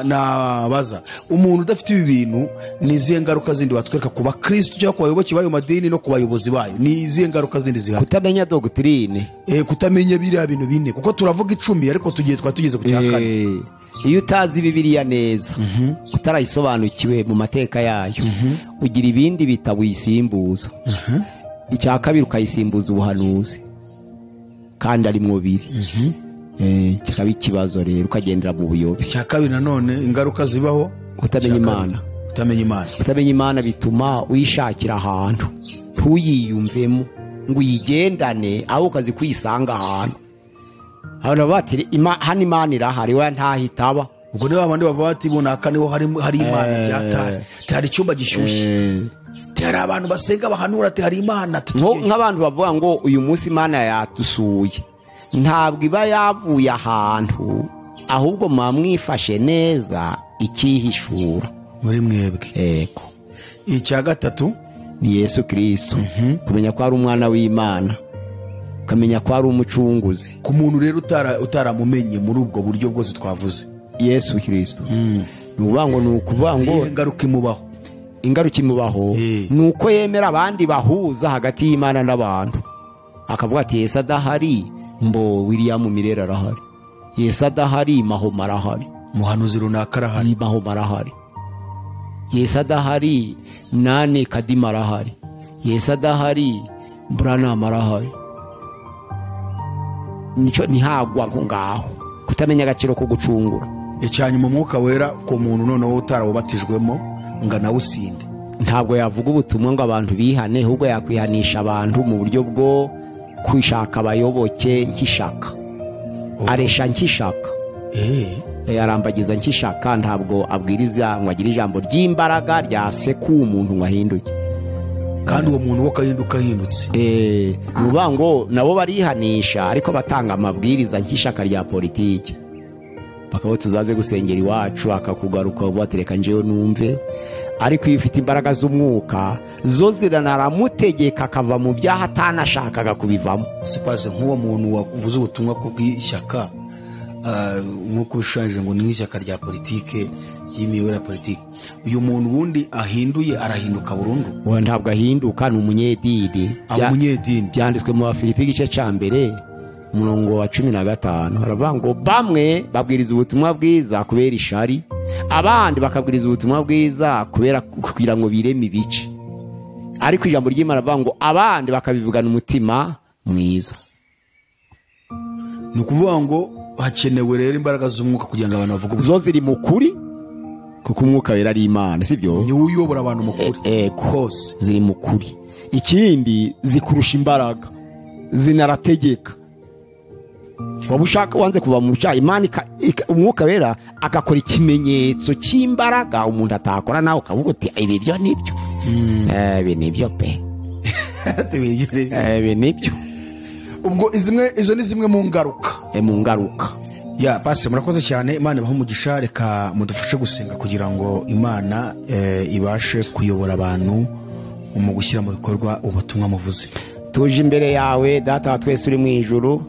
nabaza umuntu udafite ibi bintu, ni izihe ngaruka zindi watwereka ku bakristo cyangwa ku bayoboke b'ayo madini no ku bayobozi bayo? Ni izihe ngaruka zindi zihari? Kutamenya doctrine. Kutamenya biriya bintu bine, kuko turavuga 10 ariko tugiye twatugeze ku cya kane. Iyo utazi Bibiliya neza, utarayisobanukiwe mu mateka yayo, ugira ibindi bitabo uyisimbuza. Icya kabiri ukayisimbuza ubuhanuzi, kandi ari mwo biri. Kikaba ikibazo rero, ukagendera mu buyobe. Icya kabiri nanone ingaruka zibaho, kutamenya Imana. Kutamenya Imana. Kutamenya Imana bituma uyishakira ahantu ntuyiyumvemo ngo uyigendane, aho ukazi kuyisanga ahantu. Abantu bati hano Imana irahari, we ntahitaba. Ubwo niba abandi bavuga bati bunaka niho hari Imana byatari, hari icyumba gishyushye, hari abantu basenga bahanura ati hari Imana. Nk'abantu bavuga ngo uyu munsi Imana yatusuye, ntabwo iba yavuye ahantu, ahubwo mwamwifashe neza ikihishura muri mwebwe. Ego. Icya gatatu ni Yesu Kristo. Kumenya ko ari umwana w'Imana, ukamenya ko ari umucunguzi. Ku muntu rero utaramumenye muri ubwo buryo bwose twavuze Yesu Kristo, ni ukuvuga ngo ingaruka imubaho. Ingaruka imubaho ni uko yemera abandi bahuza hagati y'Imana n'abantu, akavuga ati Yesu adahari mbo William Mirera arahari, Yesu adahari Mahoma arahari, muhanuzi runaka arahari, Mahoma arahari, Yesu adahari nane Kadima arahari, Yesu adahari Branham arahari. Nico ntihagwa ngo ngaho kutamenya agaciro ko gucungura. Icyanyuma umwuka wera ku muntu noneho utarawubatijwemo ngo anawusinde. Ntabwo yavuga ubutumwa ngo abantu bihane, ahubwo yakwihanisha abantu mu buryo bwo kwishaka abayoboke nk'ishaka, aresha nk'ishaka, arambagiza nk'ishaka. Ntabwo abwiriza ngo agire ijambo ry'imbaraga ryasekuye umuntu ngo ahinduke, kandi uwo muntu wo kahinduka ahindutse. Nuvuga ngo nabo barihanisha, ariko batanga amabwiriza nk'ishaka rya politiki, bakaba tuzaze gusengera iwacu, akakugaruka batereka njewe numve. Ariko iyo ufite imbaraga z'umwuka zo ziranaramutegeka akava mu byaha atanashakaga kubivamo. Sipaze nk'uwo muntu wavuze ubutumwa ku bw'ishyaka, nk'uko bishushanyije ngo ni nk'ishyaka rya politike ry'imiyoborere ya politike, uyu muntu ubundi ahinduye arahinduka burundu? Ntabwo ahinduka, ni umunyedini. Umunyedini byanditswe mu Bafilipi igice cya 1 umurongo wa 15, haravuga ngo bamwe babwiriza ubutumwa bwiza kubera ishari, abandi bakabwiriza ubutumwa bwiza kubera kugira ngo bireme ibice, ariko ijambo ry'Imana rivuga ngo abandi bakabivugana umutima mwiza. Ni ukuvuga ngo hakenewe rero imbaraga z'umwuka kugira ngo abantu bavuge zo ziri mu kuri, kuko umwuka wera ari Imana, sibyo? Ni uyobora abantu mu kuri kose, ziri mu kuri. Ikindi zikurusha imbaraga, zinarategeka. Waba ushaka wanze kuva mu cyaha, Imana umwuka wera akakora ikimenyetso cy'imbaraga umuntu atakora, nawe ukavuga uti ibi byo nibyo, ibi nibyo pe, ibi nibyo. Ubwo izo ni zimwe mu ngaruka, mu ngaruka. Ya pasi, murakoze cyane, Imana ibahe umugisha. Reka mudufashe gusenga kugira ngo Imana ibashe kuyobora abantu mu gushyira mu bikorwa ubutumwa muvuze. Tuje imbere yawe Data wa twese uri mu ijuru,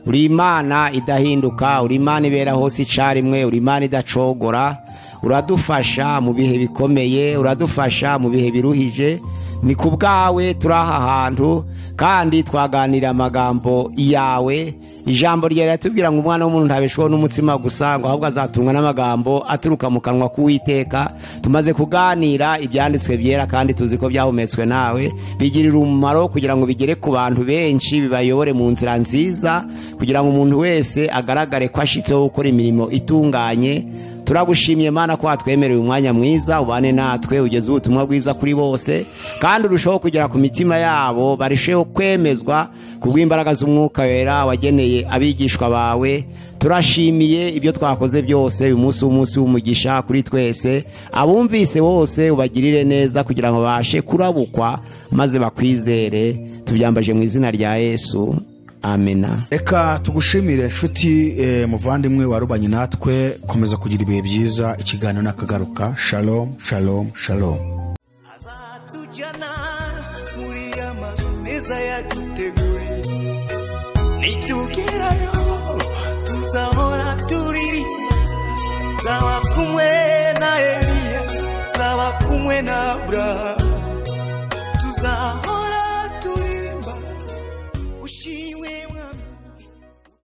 uri Imana idahinduka, uri Imana ibera hose icarimwe, uri Imana idacogora. Uradufasha mu bihe bikomeye, uradufasha mu bihe biruhije. Ni ku bwawe turi aha hantu kandi twaganira amagambo yawe. Ijambo ryawe riratubwira ngo umwana w'umuntu ntabeshwaho n'umutsima gusa, ngo ahubwo azatungwa n'amagambo aturuka mu kanwa k'Uwiteka. Tumaze kuganira ibyanditswe byera kandi tuzi ko byahumetswe nawe, bigirira umumaro kugira ngo bigere ku bantu benshi, bibayobore mu nzira nziza, kugira ngo umuntu wese agaragare ko ashitseho gukora imirimo itunganye. Turagushimiye Mana ko watwemereye umwanya mwiza, ubane natwe ugeze ubutumwa bwiza kuri bose, kandi urushaho kugera ku mitima yabo, barusheho kwemezwa kubw'imbaraga z'umwuka wera wageneye abigishwa bawe. Turashimiye ibyo twakoze byose uyu munsi, umunsi w'umugisha kuri twese. Abumvise bose ubagirire neza kugira ngo babashe kurabukwa maze bakwizere. Tubyambaje mu izina rya Yesu, amena. Reka tugushimire nshuti muvandimwe warubanye natwe, komeza kugira ibihe byiza. Ikiganiro nakagaruka. Shalom, shalom, shalom. Azatujyana muri amazu meza yaduteguriye, nitugerayo tuzahora turirimba, nzaba kumwe na Eliya, nzaba kumwe na Abrahamu, tuzahora